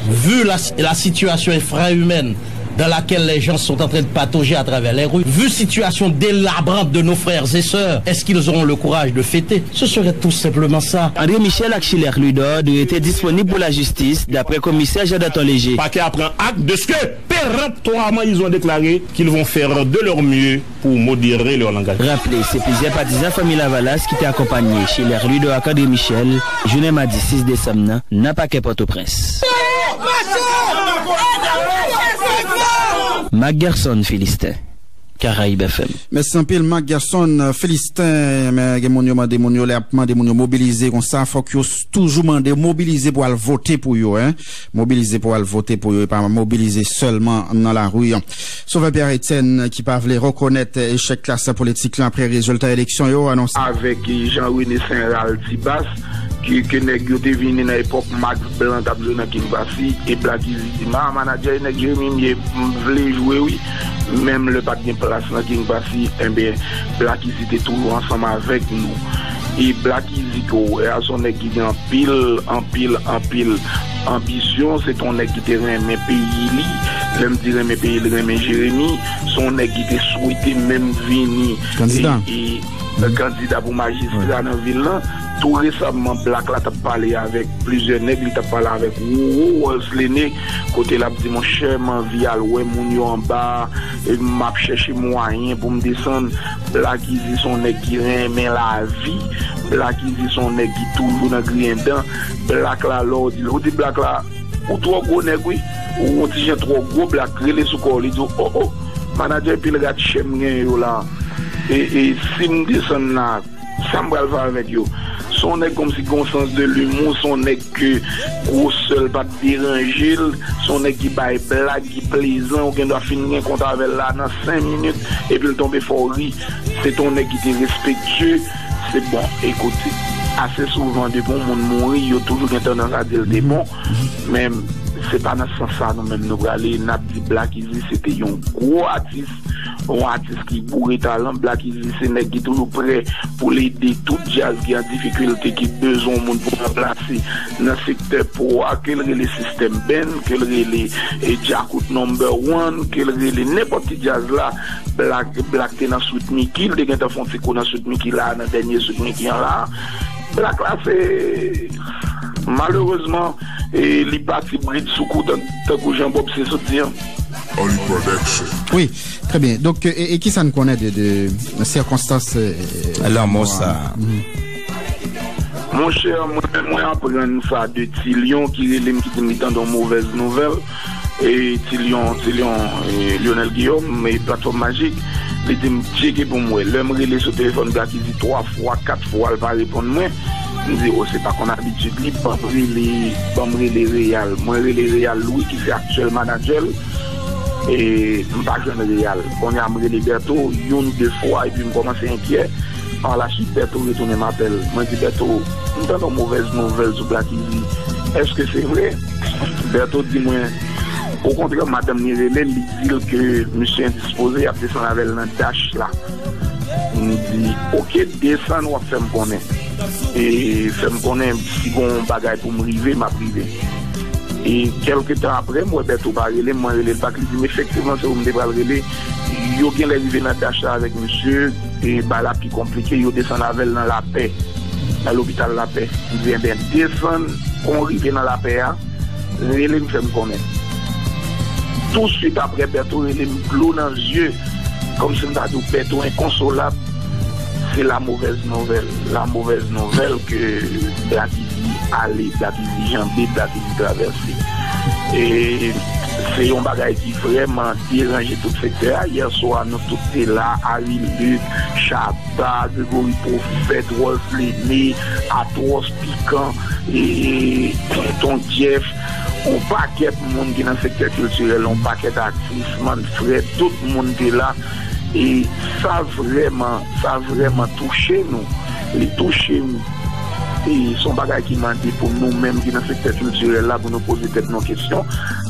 vu la, la situation infra-humaine dans laquelle les gens sont en train de patauger à travers les rues, vu situation délabrante de nos frères et sœurs, est-ce qu'ils auront le courage de fêter? Ce serait tout simplement ça. André Michel ak Schiller Louidor dwe rete disponib pou lajistis, daprè komisè Jean Danton Léger. Parquet a pran acte de ce que péremptoirement ils ont déclaré qu'ils vont faire de leur mieux pour modérer leur langage. Raple, se plizyè patizan Fanmi Lavalas ki te akonpanye Schiller Louidor ak André Michel jounen madi sis desanm nan, nan pakè Pòtoprens. Marc Gerson Philistin, Caraïbes F M. Mèsi anpil, Marc Gerson Philistin. Men gen moun yo mande moun yo, lè y ap mande moun yo mobilize konsa, fòk yo s-, toujou mande mobilize pou al vote pou yo, en. Mobilize pou al vote pou yo, e pa mobilize sèlman nan lari. Sauveur Pierre Etienne, ki pa vle rekonèt echèk klas politik la apre rezilta eleksyon yo, anonse. Avèk Jean René Saint Rald Tibas, ke, ke nèg yo te vini nan epòk Max Blanc t ap jwe nan King Bassy, e Black Easy di, "Ma, manadjè, e nèg Jeremi m ye, m vle jwe, wi." Menm lè pa t gen plas nan King Bassy, enben, Black Easy te toujou ansanm avèk nou. E Black Easy ke w wè a, se yon nèg ki gen anpil, anpil, anpil anbisyon. Se t on nèg ki te renmen peyi li. Lè m di renmen peyi li, renmen Jeremi. Se yon nèg ki te swete menm vini, kandida, e, e, kandida pou majistra nan vil lan. Tou resaman, Black la t ap pale avèk plizyè nèg. Li t ap pale avèk Roro Walls Lene, kote l ap di, "Monchè, m anvi al wè moun yo anba a, e m ap chèche mwayen pou m desann." Black Easy se yon nèg ki renmen lavi. Black Easy se yon nèg ki toujou nan griyen dan. Black la, lè w di, lè w di Black la, Ou twò gwo nèg wi. Ou yon ti jan twò gwo, Black rele sou kò w, li di w, o o, manadjè pil rat chen m genyen yo la. E, e si m desann la, sa m pral fè avèk yo? Se yon nèg kòmsi gen yon sans de l'humour, se yon nèg ke gwosè l pa t deranje l, se yon nèg ki bay blag, ki plezan, ou gen dwa fin gen kont avè l la nan senk minit, epi l tonbe fè w ri. Se te yon nèg ki te respektye. Se bon, ekoute, ase souvan depi yon moun mouri, yo toujou gen tandans a di l te bon, men se pa nan sans sa nou menm nou prale. N ap di Black Easy se te yon gwo atis, yon atis ki boure talan. Black Easy se nèg ki toujou prè pou l ede tout djaz ki an difikilte, ki bezwen yon moun pou ranplase nan sektè pwo a, ke l rele System Band, ke l rele, e, Djakout Number One, ke l rele nenpòt ti djaz la. Black, Black te nan Sweet Micky, l te gentan fè yon ti kou nan Sweet Micky la, nan dènye Sweet Micky an la. Black la, se, malerezman, e, li pati brid sou kou, tan, tankou Jan Bob se sot di an. Oli Production. Wi, trè byen. Donk, e, e kisa n konnen de, de sirkonstans, e, lanmò sa? Monchè, mwen, mwen aprann sa de Ti Lyon ki rele m, ki di m li tande yon movèz nouvèl. E Ti Lyon, Ti Lyon, e, Lionel Guillaume, e, Platfòm Majik, li di m tcheke pou m wè. Lè m rele sou telefòn Black Easy twa fwa, kat fwa, l pa reponn mwen. M di, o, se pa konn abitid li, ban m rele, ban m rele Real. Mwen rele Real Louis, ki se aktyèl manadjè l. E m pa jwenn Real. Kounye a, m rele Bertho, youn, de fwa, epi m kòmanse enkyè. Par la suite, Bertho retounen m apèl. Mwen di, Bertho, m tande yon movèz nouvèl sou Black Easy. Èske se vre? Bertho di mwen, okontrè, madanm li rele l, li di l ke misye endispoze, y ap desann avè l nan Dash la. M di, oke, desann, w ap fè m konnen. E fè m konnen si gon bagay pou m rive, m ap rive. E kèlke tan apre, m wè Bertho pa rele m, mwen rele l bak, li di m, efektivman, se ou m te pral rele. Yo genlè rive nan Dash la avèk misye, e bagay la pi konplike, yo desann avè l nan Lapè, nan lopital Lapè. M di, enben, desann, kon w rive nan Lapè a, rele m, fè m konnen. Touswit apre, Bertho rele m, dlo nan zye, kòmsi m ta di w, Bertho enkonsolab. Se la movèz nouvèl. La movèz nouvèl ke Black Easy ale, Black Easy janbe, Black Easy travèse. E se yon bagay ki vrèman deranje tout sektè a. Yè swa, nou tout te la, Harry Luc, Chapa, Gregory Prophète, Rolf Lene, Atwòs, Pikan, e Ton Jeff, yon pakèt moun ki nan sektè kiltirèl, yon pakèt atis, Manfred, tout moun te la. E sa vrèman, sa vrèman touche nou. Li touche m. E se yon bagay ki mande pou nou menm ki nan sektè kiltirèl la, pou nou poze tèt nou kesyon.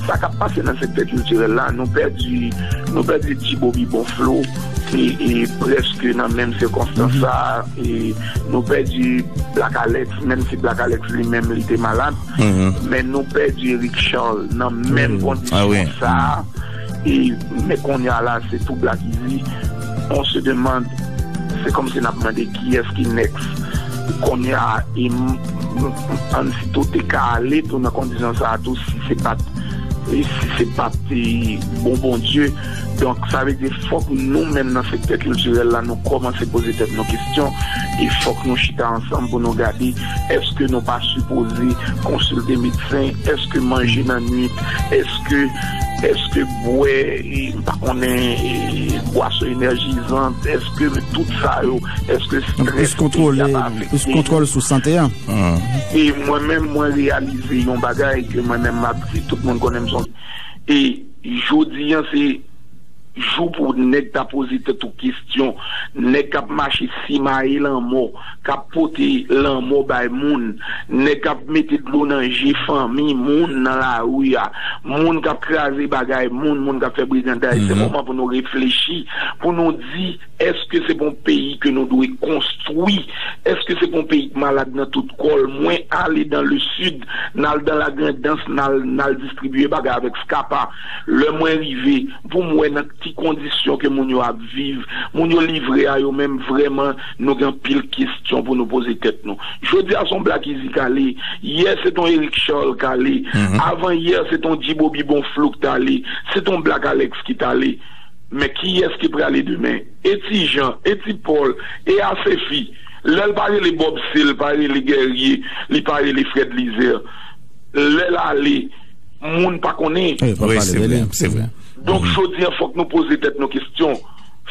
Sa k ap pase nan sektè kiltirèl la, nou pèdi, nou pèdi Ti Bobby Bonflo, e, e prèske nan menm sikonstans sa, e nou pèdi Black Alex, menm si Black Alex li menm li te malad, men nou pèdi Eric Charles nan menm kondisyon sa. E, men kounye a la, se tou Black Easy. On se demande, se kòmsi n ap mande kiyès ki next. Kounye a, e m, m, m, Ann si tou te ka ale tou nan kondisyon sa a tou, si se pa t, e si se pa t, e, bon Bondye. Donk, sa vle di, fòk nou menm nan sektè kiltirèl la, nou kòmanse poze tèt nou kesyon, e fòk nou chita ansanm pou nou gade, èske nou pa sipoze konsilte medsen, èske manje nan nwit, èske, èske bwè, e, m pa konnen, e, bwason enèjizan, èske tout sa yo, èske strès peyi a pa afekte nou? Plis kontwòl sou sante a. E mwen menm, mwen reyalize yon bagay ke mwen menm m ap di, tout moun konnen m se yon, e jodi a, se jou pou nèg ta poze tèt ou kesyon. Nèg k ap mache simaye lanmò, k ap pote lanmò bay moun, nèg k ap mete dlo nan je fanmi moun nan lari a, moun k ap kraze bagay moun, moun k ap fè briganday. Se moman pou nou reflechi, pou nou di, èske se pa yon peyi ke nou dwe konstwi? Èske se pa yon peyi k malad nan tout kò l? Mwen ale dans le sud, n al dans la Grandans, n al, n al distribiye bagay avèk Scapa. Lè mwen rive, pou m wè nan ki kondisyon ke moun yo ap viv, moun yo livre a yo menm, vrèman, nou gen anpil kesyon pou nou poze tèt nou. Jodi a, se yon Black Easy k ale, yè, se t on Eric Charles k ale, avan yè, se t on Djibobi Bonflou k t ale, se t on Black Alex ki t ale. Men kiyès ki prale demen? E Ti Jan, e Ti Pòl, e Asefi. Lè l pa rele Bob Sel, pa rele Guerrier, li pa rele Fred Lizer. Lè l ale, moun pa konnen. Wi, pa pale de li. Wi, se vre, se vre. Donk, jodi a, fòk nou poze tèt nou kesyon.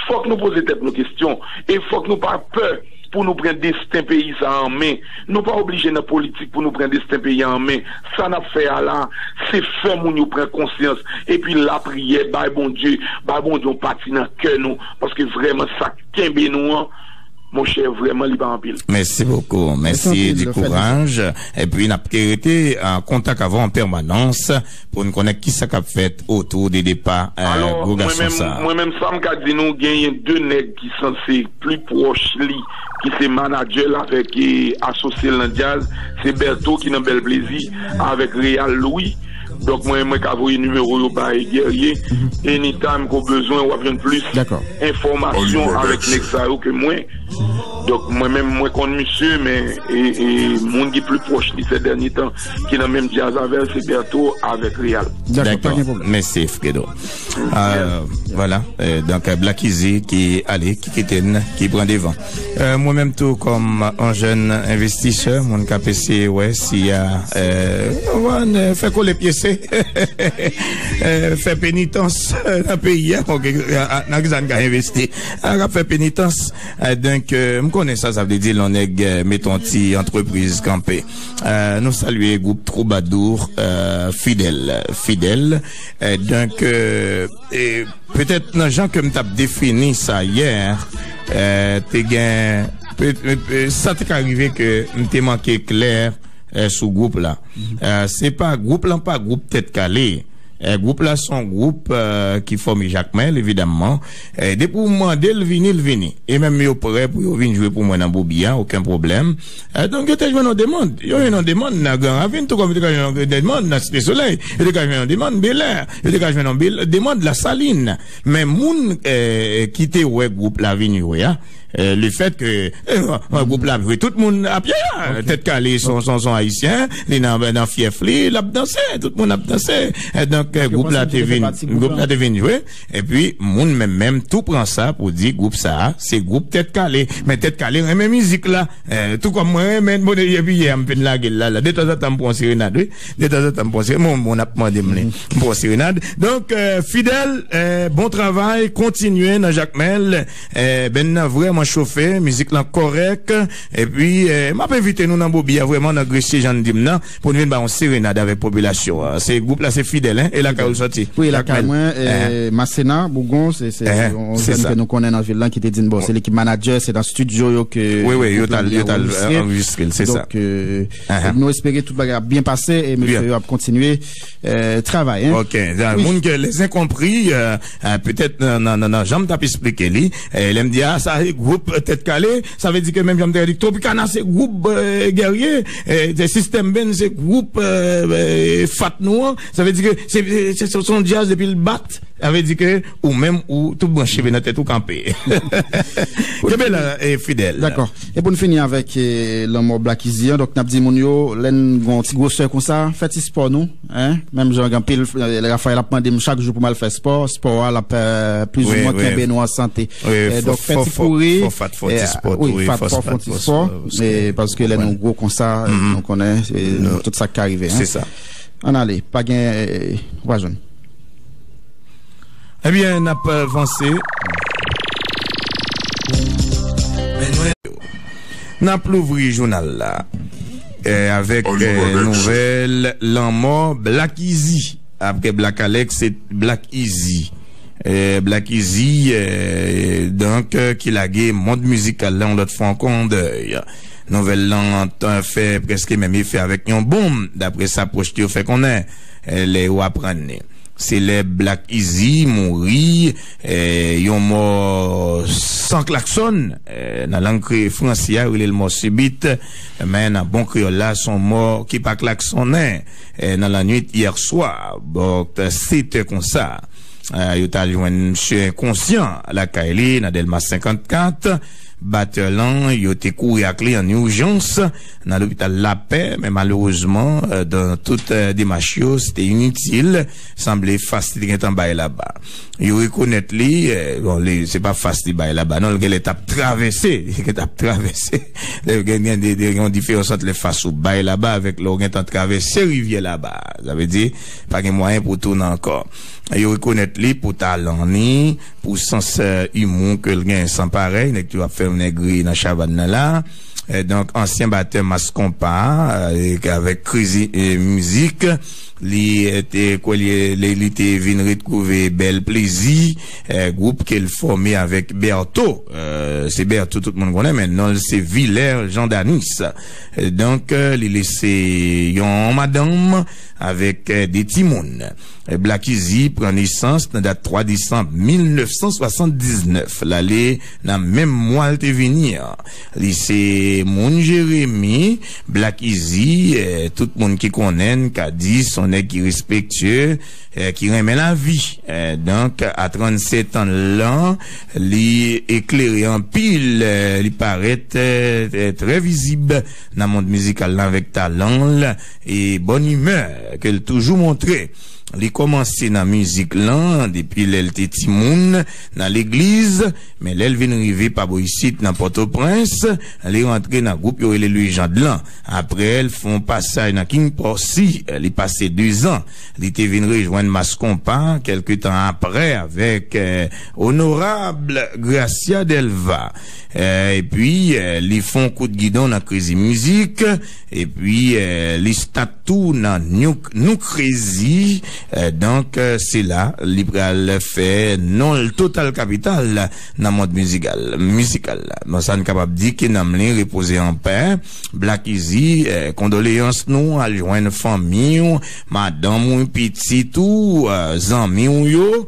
Fòk nou poze tèt nou kesyon. E fòk nou pa pè pou nou pran desten peyi sa a an men. Nou pa oblije nan politik pou nou pran desten peyi a an men. Sa n ap fè a la, se fè moun yo pran konsyans. Epi lapriyè, bay Bondye, bay Bondye yon pati nan kè nou. Paske vrèman sa k kenbe nou an, monchè, vrèman li pa anpil. Mèsi bokou. Mèsi di kouraj. Epi n ap ke rete an kontak avè w an pèmanans pou n konnen kisa k ap fèt otou de depa gwo gason sa. Mwen menm, sa m ka di nou, genyen de nèg ki sanse pli pwòch li, ki se manadjè l avèk asosye l nan djaz, se Bertho ki nan Bèl Plezi avèk Real Louis. Donk mwen, mwen ka voye nimewo yo bay Guerrier. Anytime ke w bezwen, w ap jwenn plis enfòmasyon avèk nèg sa yo ke mwen. Donk mwen menm, mwen konn misye, men e, e, moun ki pli pwòch li sè dènye tan ki nan menm djaz avè l, se Bertho avèk Real. Dakò, pa gen pwoblèm. Mèsi Fredo. Vwala. Donk Black Easy ki ale, ki kite n, ki pran devan. Mwen menm tou, kòm yon jèn envestisè, moun k ap eseye wè si a fè kole pyese, fè penitans nan peyi a, nan ki sa n ka envesti, k ap fè penitans. Donk m konnen sa, sa vle di lè yon nèg mete yon ti antrepriz kanpe. Nou salye gwoup Twoubadou, Fidèl, Fidèl. Donk petèt nan jan ke m t ap defini sa yè, te gen, sa te ka rive ke m te manke klè sou gwoup la. Se pa, gwoup lan pa gwoup Tèt Kale. Gwoup la se yon gwoup ki fòme Jakmèl, evidamman. Depi w mande l vini, l vini. E menm yo prè pou yo vin jwe pou mwen nan Bobby a, okenn pwoblèm. Donk yo te jwenn yon demann. Yo jwenn yon demann nan Gran Ravin, tou kòm yo te ka jwenn yon demann nan Site Solèy. Yo te ka jwenn yon demann Belè. Yo te ka jwenn yon demann Lasalin. Men moun ki te wè gwoup la vin jwe a, lefètke gwoup la ap jwe, tout moun ap ye a. Tèt Kale se yon, se yon, se yon Ayisyen, li nan, nan fyèf li, l ap danse, tout moun ap danse. Donk gwoup la te vin, gwoup la te vin jwe. Epi moun menm, menm tou pran sa pou di gwoup sa a se gwoup Tèt Kale. Men Tèt Kale renmen mizik la. Tou kòm mwen renmen l, bon, epi yè m fin lage l la, la. Detanzantan m pran yon serenad, wi. Detanzantan m pran yon serenad. Moun, moun ap mande m li. M pran yon serenad. Donk Fidèl, bon travay, kontinye nan Jakmèl. Band nan vrèman chofe, mizik lan kòrèk. Epi m ap envite nou nan Bobby a, vrèman nan Gresye, jan n di m nan, pou n vin bay yon serenad avèk popilasyon an. Se gwoup la, se Fidèl, en, e lakay ou l sòti? Wi, lakay mwen, Masena, Bougon, se, se yon jèn ke nou konnen nan vil lan ki te di n, bon, se li ki manadjè, se nan estidyo yo ke gwoup lan te anrejistre. Wi, wi, yo t al, yo t al anrejistre l, se sa. Donk nou espere tout bagay ap byen pase e mesye yo ap kontinye travay, en. Ok, moun ke, les incompris, petèt nan, nan, nan, nan jan m t ap esplike li, lè m di a, sa se gwoup Tèt Kale, sa vle di ke menm jan m te di, Tropicana se gwoup Guerrier, System Band se gwoup Fat nou an, sa vle di ke se, se, se yon djaz depi l bat, sa vle di ke ou menm ou tou branche nan tèt ou kanpe. Kenbe la, Fidèl. Dakò. E pou n fini avèk lanmò Black Easy an, donk n ap di moun yo, lè n gen yon ti gwosè konsa, fè ti spò nou, en, menm jan gen anpil, Rafael ap mande m chak jou pou m al fè spò, spò a l ap plizoumwen kenbe nou an sante. Donk fè ti kouri, fè ti spò, wi, fè ti spò, paske lè nou gwo konsa, nou konnen tout sa k ka rive, en. Se sa. Ann ale, pa gen, ou pa jwenn. Ebyen, n ap vanse. N ap louvri jounal la avèk nouvèl lanmò Black Easy. Apre Black Alex, se Black Easy. Black Easy, donk, ki lage mond mizikal la yon lòt fwa ankò an dèy. Nouvèl lan fè prèske menm efè avèk yon bonm, dapre sa pwòch li yo fè konnen lè yo aprann li. Se lè Black Easy mouri, yon mò san klaksòn, nan lang franse a yo rele l mò sibit, men nan bon kreyòl la se yon mò ki pa klaksonnen, nan lannwit yè swa, bò sèt è konsa. Yo t al jwenn misye enkonsyan lakay li nan Dèlma senkannkat. batè lan, yo te kouri ak li an ijans nan lopital Lapè, men malerezman, eh, dan tout, eh, demach yo, se te initil. Sanble FAST te gentan bay laba. Yo rekonèt li, eh, bon, li, se pa FAST li bay laba, non, li genlè t ap travèse, li gentan ap travèse. Lè gen, gen de, de, yon diferans ant lè FAST ou bay laba avèk lè w gentan travèse rivyè laba. Sa vle di, pa gen mwayen pou w tounen ankò. Yo rekonèt li pou talan li, pou sans, eh, imou ke l gen san parèy, nèg ki ap fè yon nègri nan chavàn nan la. Eh, donk, ansyen batè Mass Konpa, eh, avèk Crazy, eh, Music, li, eh, te, kwè li, li, li te vin retwouve Bèl Plezi, eh, gwoup ke l fòme avèk Bertho. Eh, se Bertho tout moun konnen, men non l se Vilè Jean Danis. Eh, donk, eh, li lese yon madanm avèk, eh, de timoun. Black Easy pran nesans nan dat twa desanm mil nèf san swasanndiznèf. L ale nan menm mwa l te vini an. Li se moun Jeremi, Black Easy, eh, tout moun ki konnen l ka di se yon nèg ki respektye, eh, ki renmen lavi. Eh, donk, a trannsèt an l lan, li eklere anpil, eh, li parèt, eh, trè vizib nan mond mizikal la avèk talan l e bòn imè ke l toujou montre. Li kòmanse nan mizik lan depi lè l te timoun nan legliz, men lè l vin rive pa bò isit nan Pòtoprens, li rantre nan gwoup yo rele Lejand lan. Apre, l fè yon pasaj nan King Posse, li pase dezan. Li te vin rejwenn Mass Konpa kèlke tan apre avèk, eh, Onorab Gracia Delva. Eh, epi, eh, li fè yon kout gidon nan Crazy Music. Epi, eh, li stat tou nan Nou, Nou Crazy. Eh, donk, eh, se la li pral fè non l total kapital nan mond mizikal, mizikal la. Bon, sa n kapab di ke nanm li repoze an pè. Black Easy, eh, kondoleyans nou, al jwenn fanmi w, madanm ou, pitit ou, eh, zanmi w yo,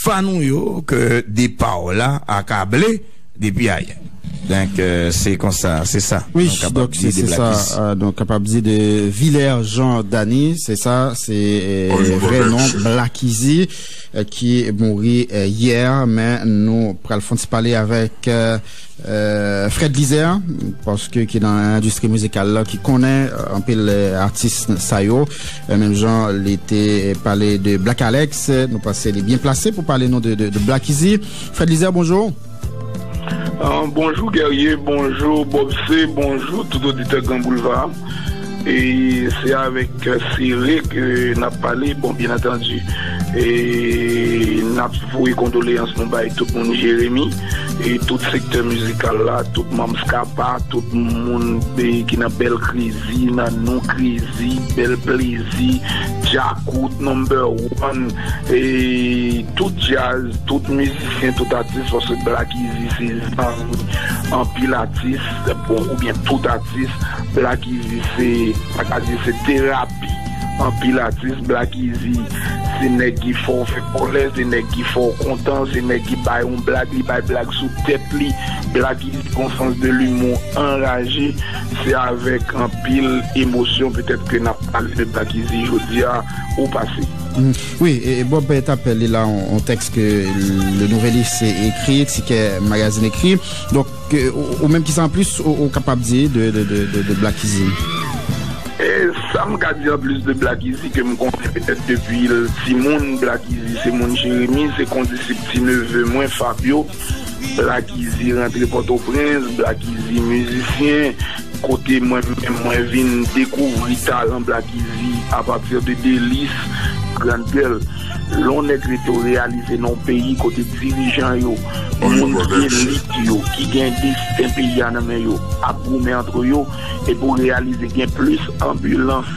fan ou yo, ke depa w la akable depi ayè. Donk, eh, se konsa, se sa. Wi, nou kapab donk, di se, de se Black sa, Easy. Eh, nou kapab di de Vilè Jean Dany, se sa, se, eh, vrè non, Black Easy, eh, ki mouri, eh, yè, men nou pral fè yon ti pale avèk, eh, eh, Fred Lizer, paske ki nan endistri mizikal la, ki konnen, eh, anpil, eh, atis sa yo. Eh, menm jan li te pale de Black Alex, eh, nou panse li byen plase pou pale nou de, de, de Black Easy. Fred Lizer, bonjou. Ah, bonjou Guerrier, bonjou Bob C, bonjou tout oditè Gran Boulva. E se avèk, euh, sere ke n ap pale, bon, byen antandi. E n ap voye kondoleyans nou bay tout moun Jeremi, e tout sektè mizikal la, tout manm Skapa, tout moun, e, ki nan Bèl Krizi, nan Nou Krizi, Bèl Plezi, Djakout, Number One, e tout djaz, tout mizisyen, tout atis, paske Black Easy se zanmi anpil atis, bon, oubyen tout atis. Black Easy se, pa ka di se terapi anpil atis. Black Easy se nèg ki fè w fè kòlè, se nèg ki fè w kontan, se nèg ki bay yon blag, li bay blag sou tèt li. Black Easy gon sans de l'humour anraje. Se avèk anpil emosyon petèt ke n ap pale de Black Easy jodi a, ou pase. Mm. Wi, e, e Bob t ap li la yon, yon tèks ke Le Nouvelliste ekri, Tikè Magazine ekri. Donk, ke, ou, ou menm ki sa anplis ou, ou kapab di de, de, de, de, de Black Easy? E sa m ka di anplis de Black Easy ke m konnen petèt depi l timoun, Black Easy se moun Jeremi, se kondisip ti neve mwen, Fabio. Black Easy rantre Pòtoprens, Black Easy mizisyen, kote mwen menm mwen vin dekouvri talan Black Easy apati de Delis, Grand Gueule. Lè yon nèg rete w reyalize nan yon peyi kote dirijan yo, moun ki elit yo, ki gen desten peyi a nan men yo, ap goumen antre yo, epi w reyalize gen plis anbilans,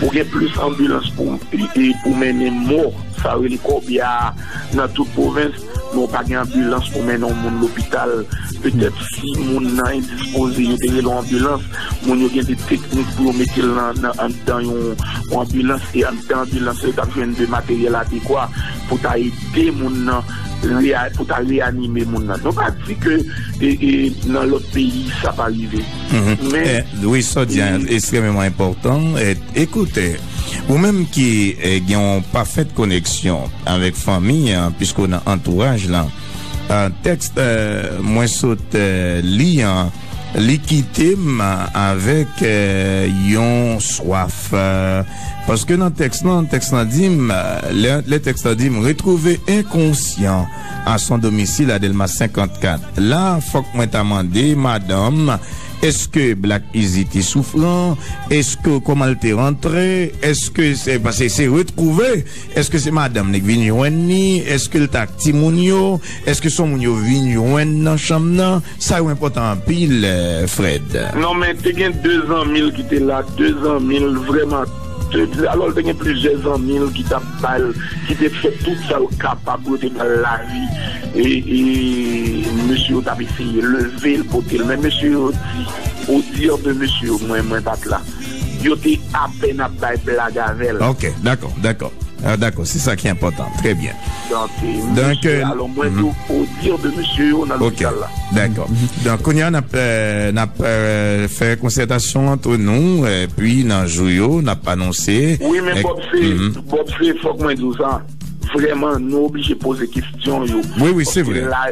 ou gen plis anbilans pou, e, e pou mennen mò, sa yo rele kòbya a, nan tout pwovens, men w pa gen anbilans pou mennen yon moun lopital. Petèt si moun nan endispoze, yo te rele yon anbilans, moun yo gen de teknik pou yo mete l nan, nan anndan yon, yon anbilans, e anndan anbilans yo t ap jwenn de materyèl adekwa pou ta ede moun nan, reya-, pou ta reyanime moun nan. Nou pa di ke, e, e, nan lòt peyi sa pa rive. Mhm. Men, eh, wi, sa w di a, e, ekstrèmeman enpòtan. Eh, ekoute, ou menm ki, eh, gen yon pafèt koneksyon avèk fanmi an, piske w nan antouraj lan, Tèks mwen sot li an, li kite m avèk yon swaf. Paske nan tèks lan, tèks lan di m, lè, lè tèks lan di m, retrouvé inconscient à son domicile à Delmas cinquante-quatre. La, fòk mwen ta mande madanm, èske Black Easy te soufran? Èske, kòman l te rantre? Èske se, paske se retwouve, èske se madanm li k vin jwenn li? Èske l t ak timoun yo? Èske se moun yo vin jwenn nan chanm nan? Sa yo enpòtan anpil, eh, Fred. Non, men te gen de zanmi l ki te la, de zanmi l vrèman. Te, alò, l te gen plizyè zanmi l ki t ap ba l, ki te fè tout sa yo kapab pou yo te ba l lavi. E, e mesye yo t ap eseye leve l, pote l. Men mesye yo di, au dire de mesye yo, mwen, mwen pa t la. Yo te apèn ap bay blag avè l. Ok, dakò, dakò. Ah, dakò, se sa ki enpòtan. Trè byen. Donk, Donk, mesye, euh, alò, mwen mhm. Tou, au dire de mesye yo nan Ok, lopital la. Dakò. Donk, kounye a, n ap, euh, n ap, euh, fè konsètasyon ant nou, epi nan jou yo, n ap anonse. Wi, men Bob, se, mhm. Bob, se, fòk mwen di w sa. Vrèman, nou oblije poze kesyon yo. Wi, wi, se Paske vre. La,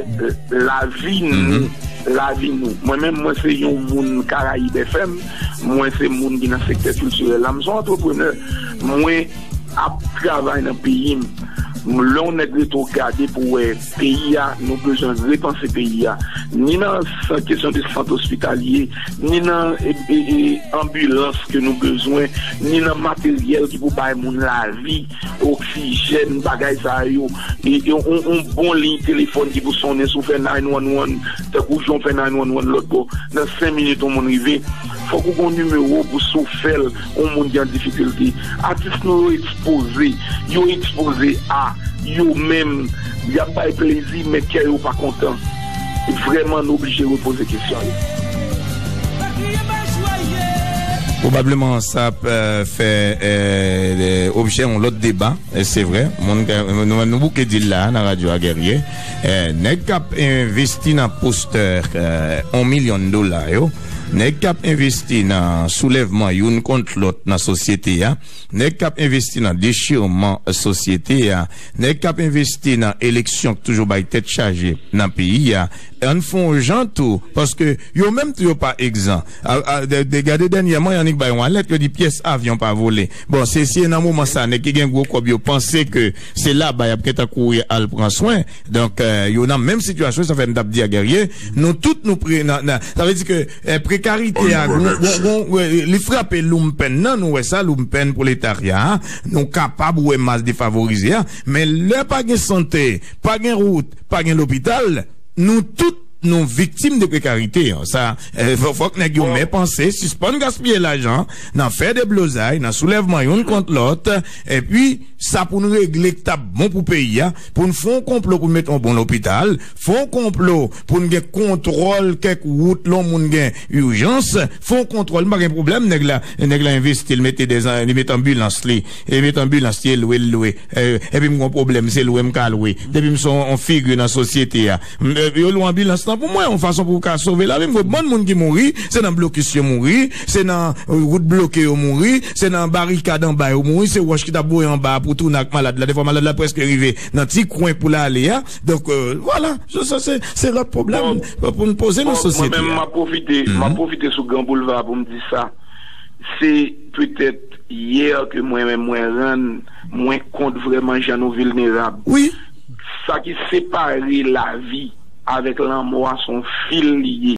lavi nou, Mhm. lavi nou. Mwen menm, mwen se yon moun Karayib F M, mwen se moun ki nan sektè kiltirèl la, m se yon antreprenè. Mwen ap travay nan peyi m. Lè yon nèg rete w gade pou wè peyi a, nou bezwen repanse peyi a. Ni nan san-, kesyon de sant ospitalye, ni nan, e, e, e, anbilans ke nou bezwen, ni nan materyèl ki pou bay moun lavi, oksijèn, bagay sa yo. E, e, on, on bon liy telefòn ki pou sonnen si w fè nine one one, tankou jan w fè nine one one lòt bò. Nan senk minit, yon moun rive. Fòk ou gon nimewo pou si w fè l, yon moun ki an difikilte. Atis nou yo ekspoze. Yo ekspoze a yo menm. Y ap bay plezi, men kè yo pa kontan. Vrèman, nou oblije repoze kesyon yo. Pwobableman, sa ap, eh, fè, eh, objè yon lòt deba. E se vre, moun, nou, nou bouke di l la nan radyo a, Guerrier. Eh, nèg k ap envesti nan postè, eh, yon milyon dola yo, nèg k ap envesti nan soulèvman youn kont lòt nan sosyete a, nèg k ap envesti nan dechirman sosyete a, nèg k ap envesti nan eleksyon k toujou bay tèt chaje nan peyi a, ann fè yon jan tou, paske yo menm tou yo pa egzan. A, a, de, de, gade dènyèman, y annik bay yon alèt, yo di pyès avyon pa vole. Bon, se, se nan moman sa, nèg ki gen gwo kòb yo panse ke se laba y ap gentan kouri al pran swen. Donk, eh, yo nan menm sitiyasyon, sa fè m t ap di a Guerrier, nou tout nou pre-, nan, nan, sa vle di ke, eh, prekarite a, gon, gon, gon, eh, li frape lumpen nan, nou wè sa, lumpen pwoletarya a, nou kapab wè mas defavorize a, men lè pa gen sante, pa gen wout, pa gen lopital, nou tout nou viktim de prekarite an. Sa, eh, fò-, fòk nèg yo men panse, sispann gaspiye lajan nan fè deblozay, nan soulèvman youn kont lòt, epi sa pou n regle k t ap bon pou peyi a, pou n fè yon konplo pou n mete yon bon lopital, fè yon konplo pou n gen kontwòl kèk wout lè yon moun gen ijans, fè yon kontwòl, m pa gen pwoblèm, nèg la, nèg la envesti, l mete de, li mete anbilans li, li mete anbilans li, e lwe, l lwe, eh, epi m gon pwoblèm, se lwe m ka lwe, depi m se yon, yon figi nan sosyete a. M, eh, yo lwe anbilans lan pou mwen, yon fason pou ka sove lavi m. Gon bann moun ki mouri, se nan blokis yo mouri, se nan, eh, wout bloke yo mouri, se nan barikad anba yo mouri, se wòch ki t ap voye anba a pou tounen ak malad la. Defwa malad la prèske rive nan ti kwen pou l ale a. Donk, eh, vwala, sa, sa se, se lòt pwoblèm Bon, pou n poze nan bon, mwen sosyete menm, a. M ap pwofite, m ap Mhm. pwofite sou Gran Boulva pou m di sa. Se petèt yè ke mwen menm mwen rann mwen kont vrèman jan nou vilnerab. Wi. Sa ki separe lavi avèk lanmò a, se yon fil li ye.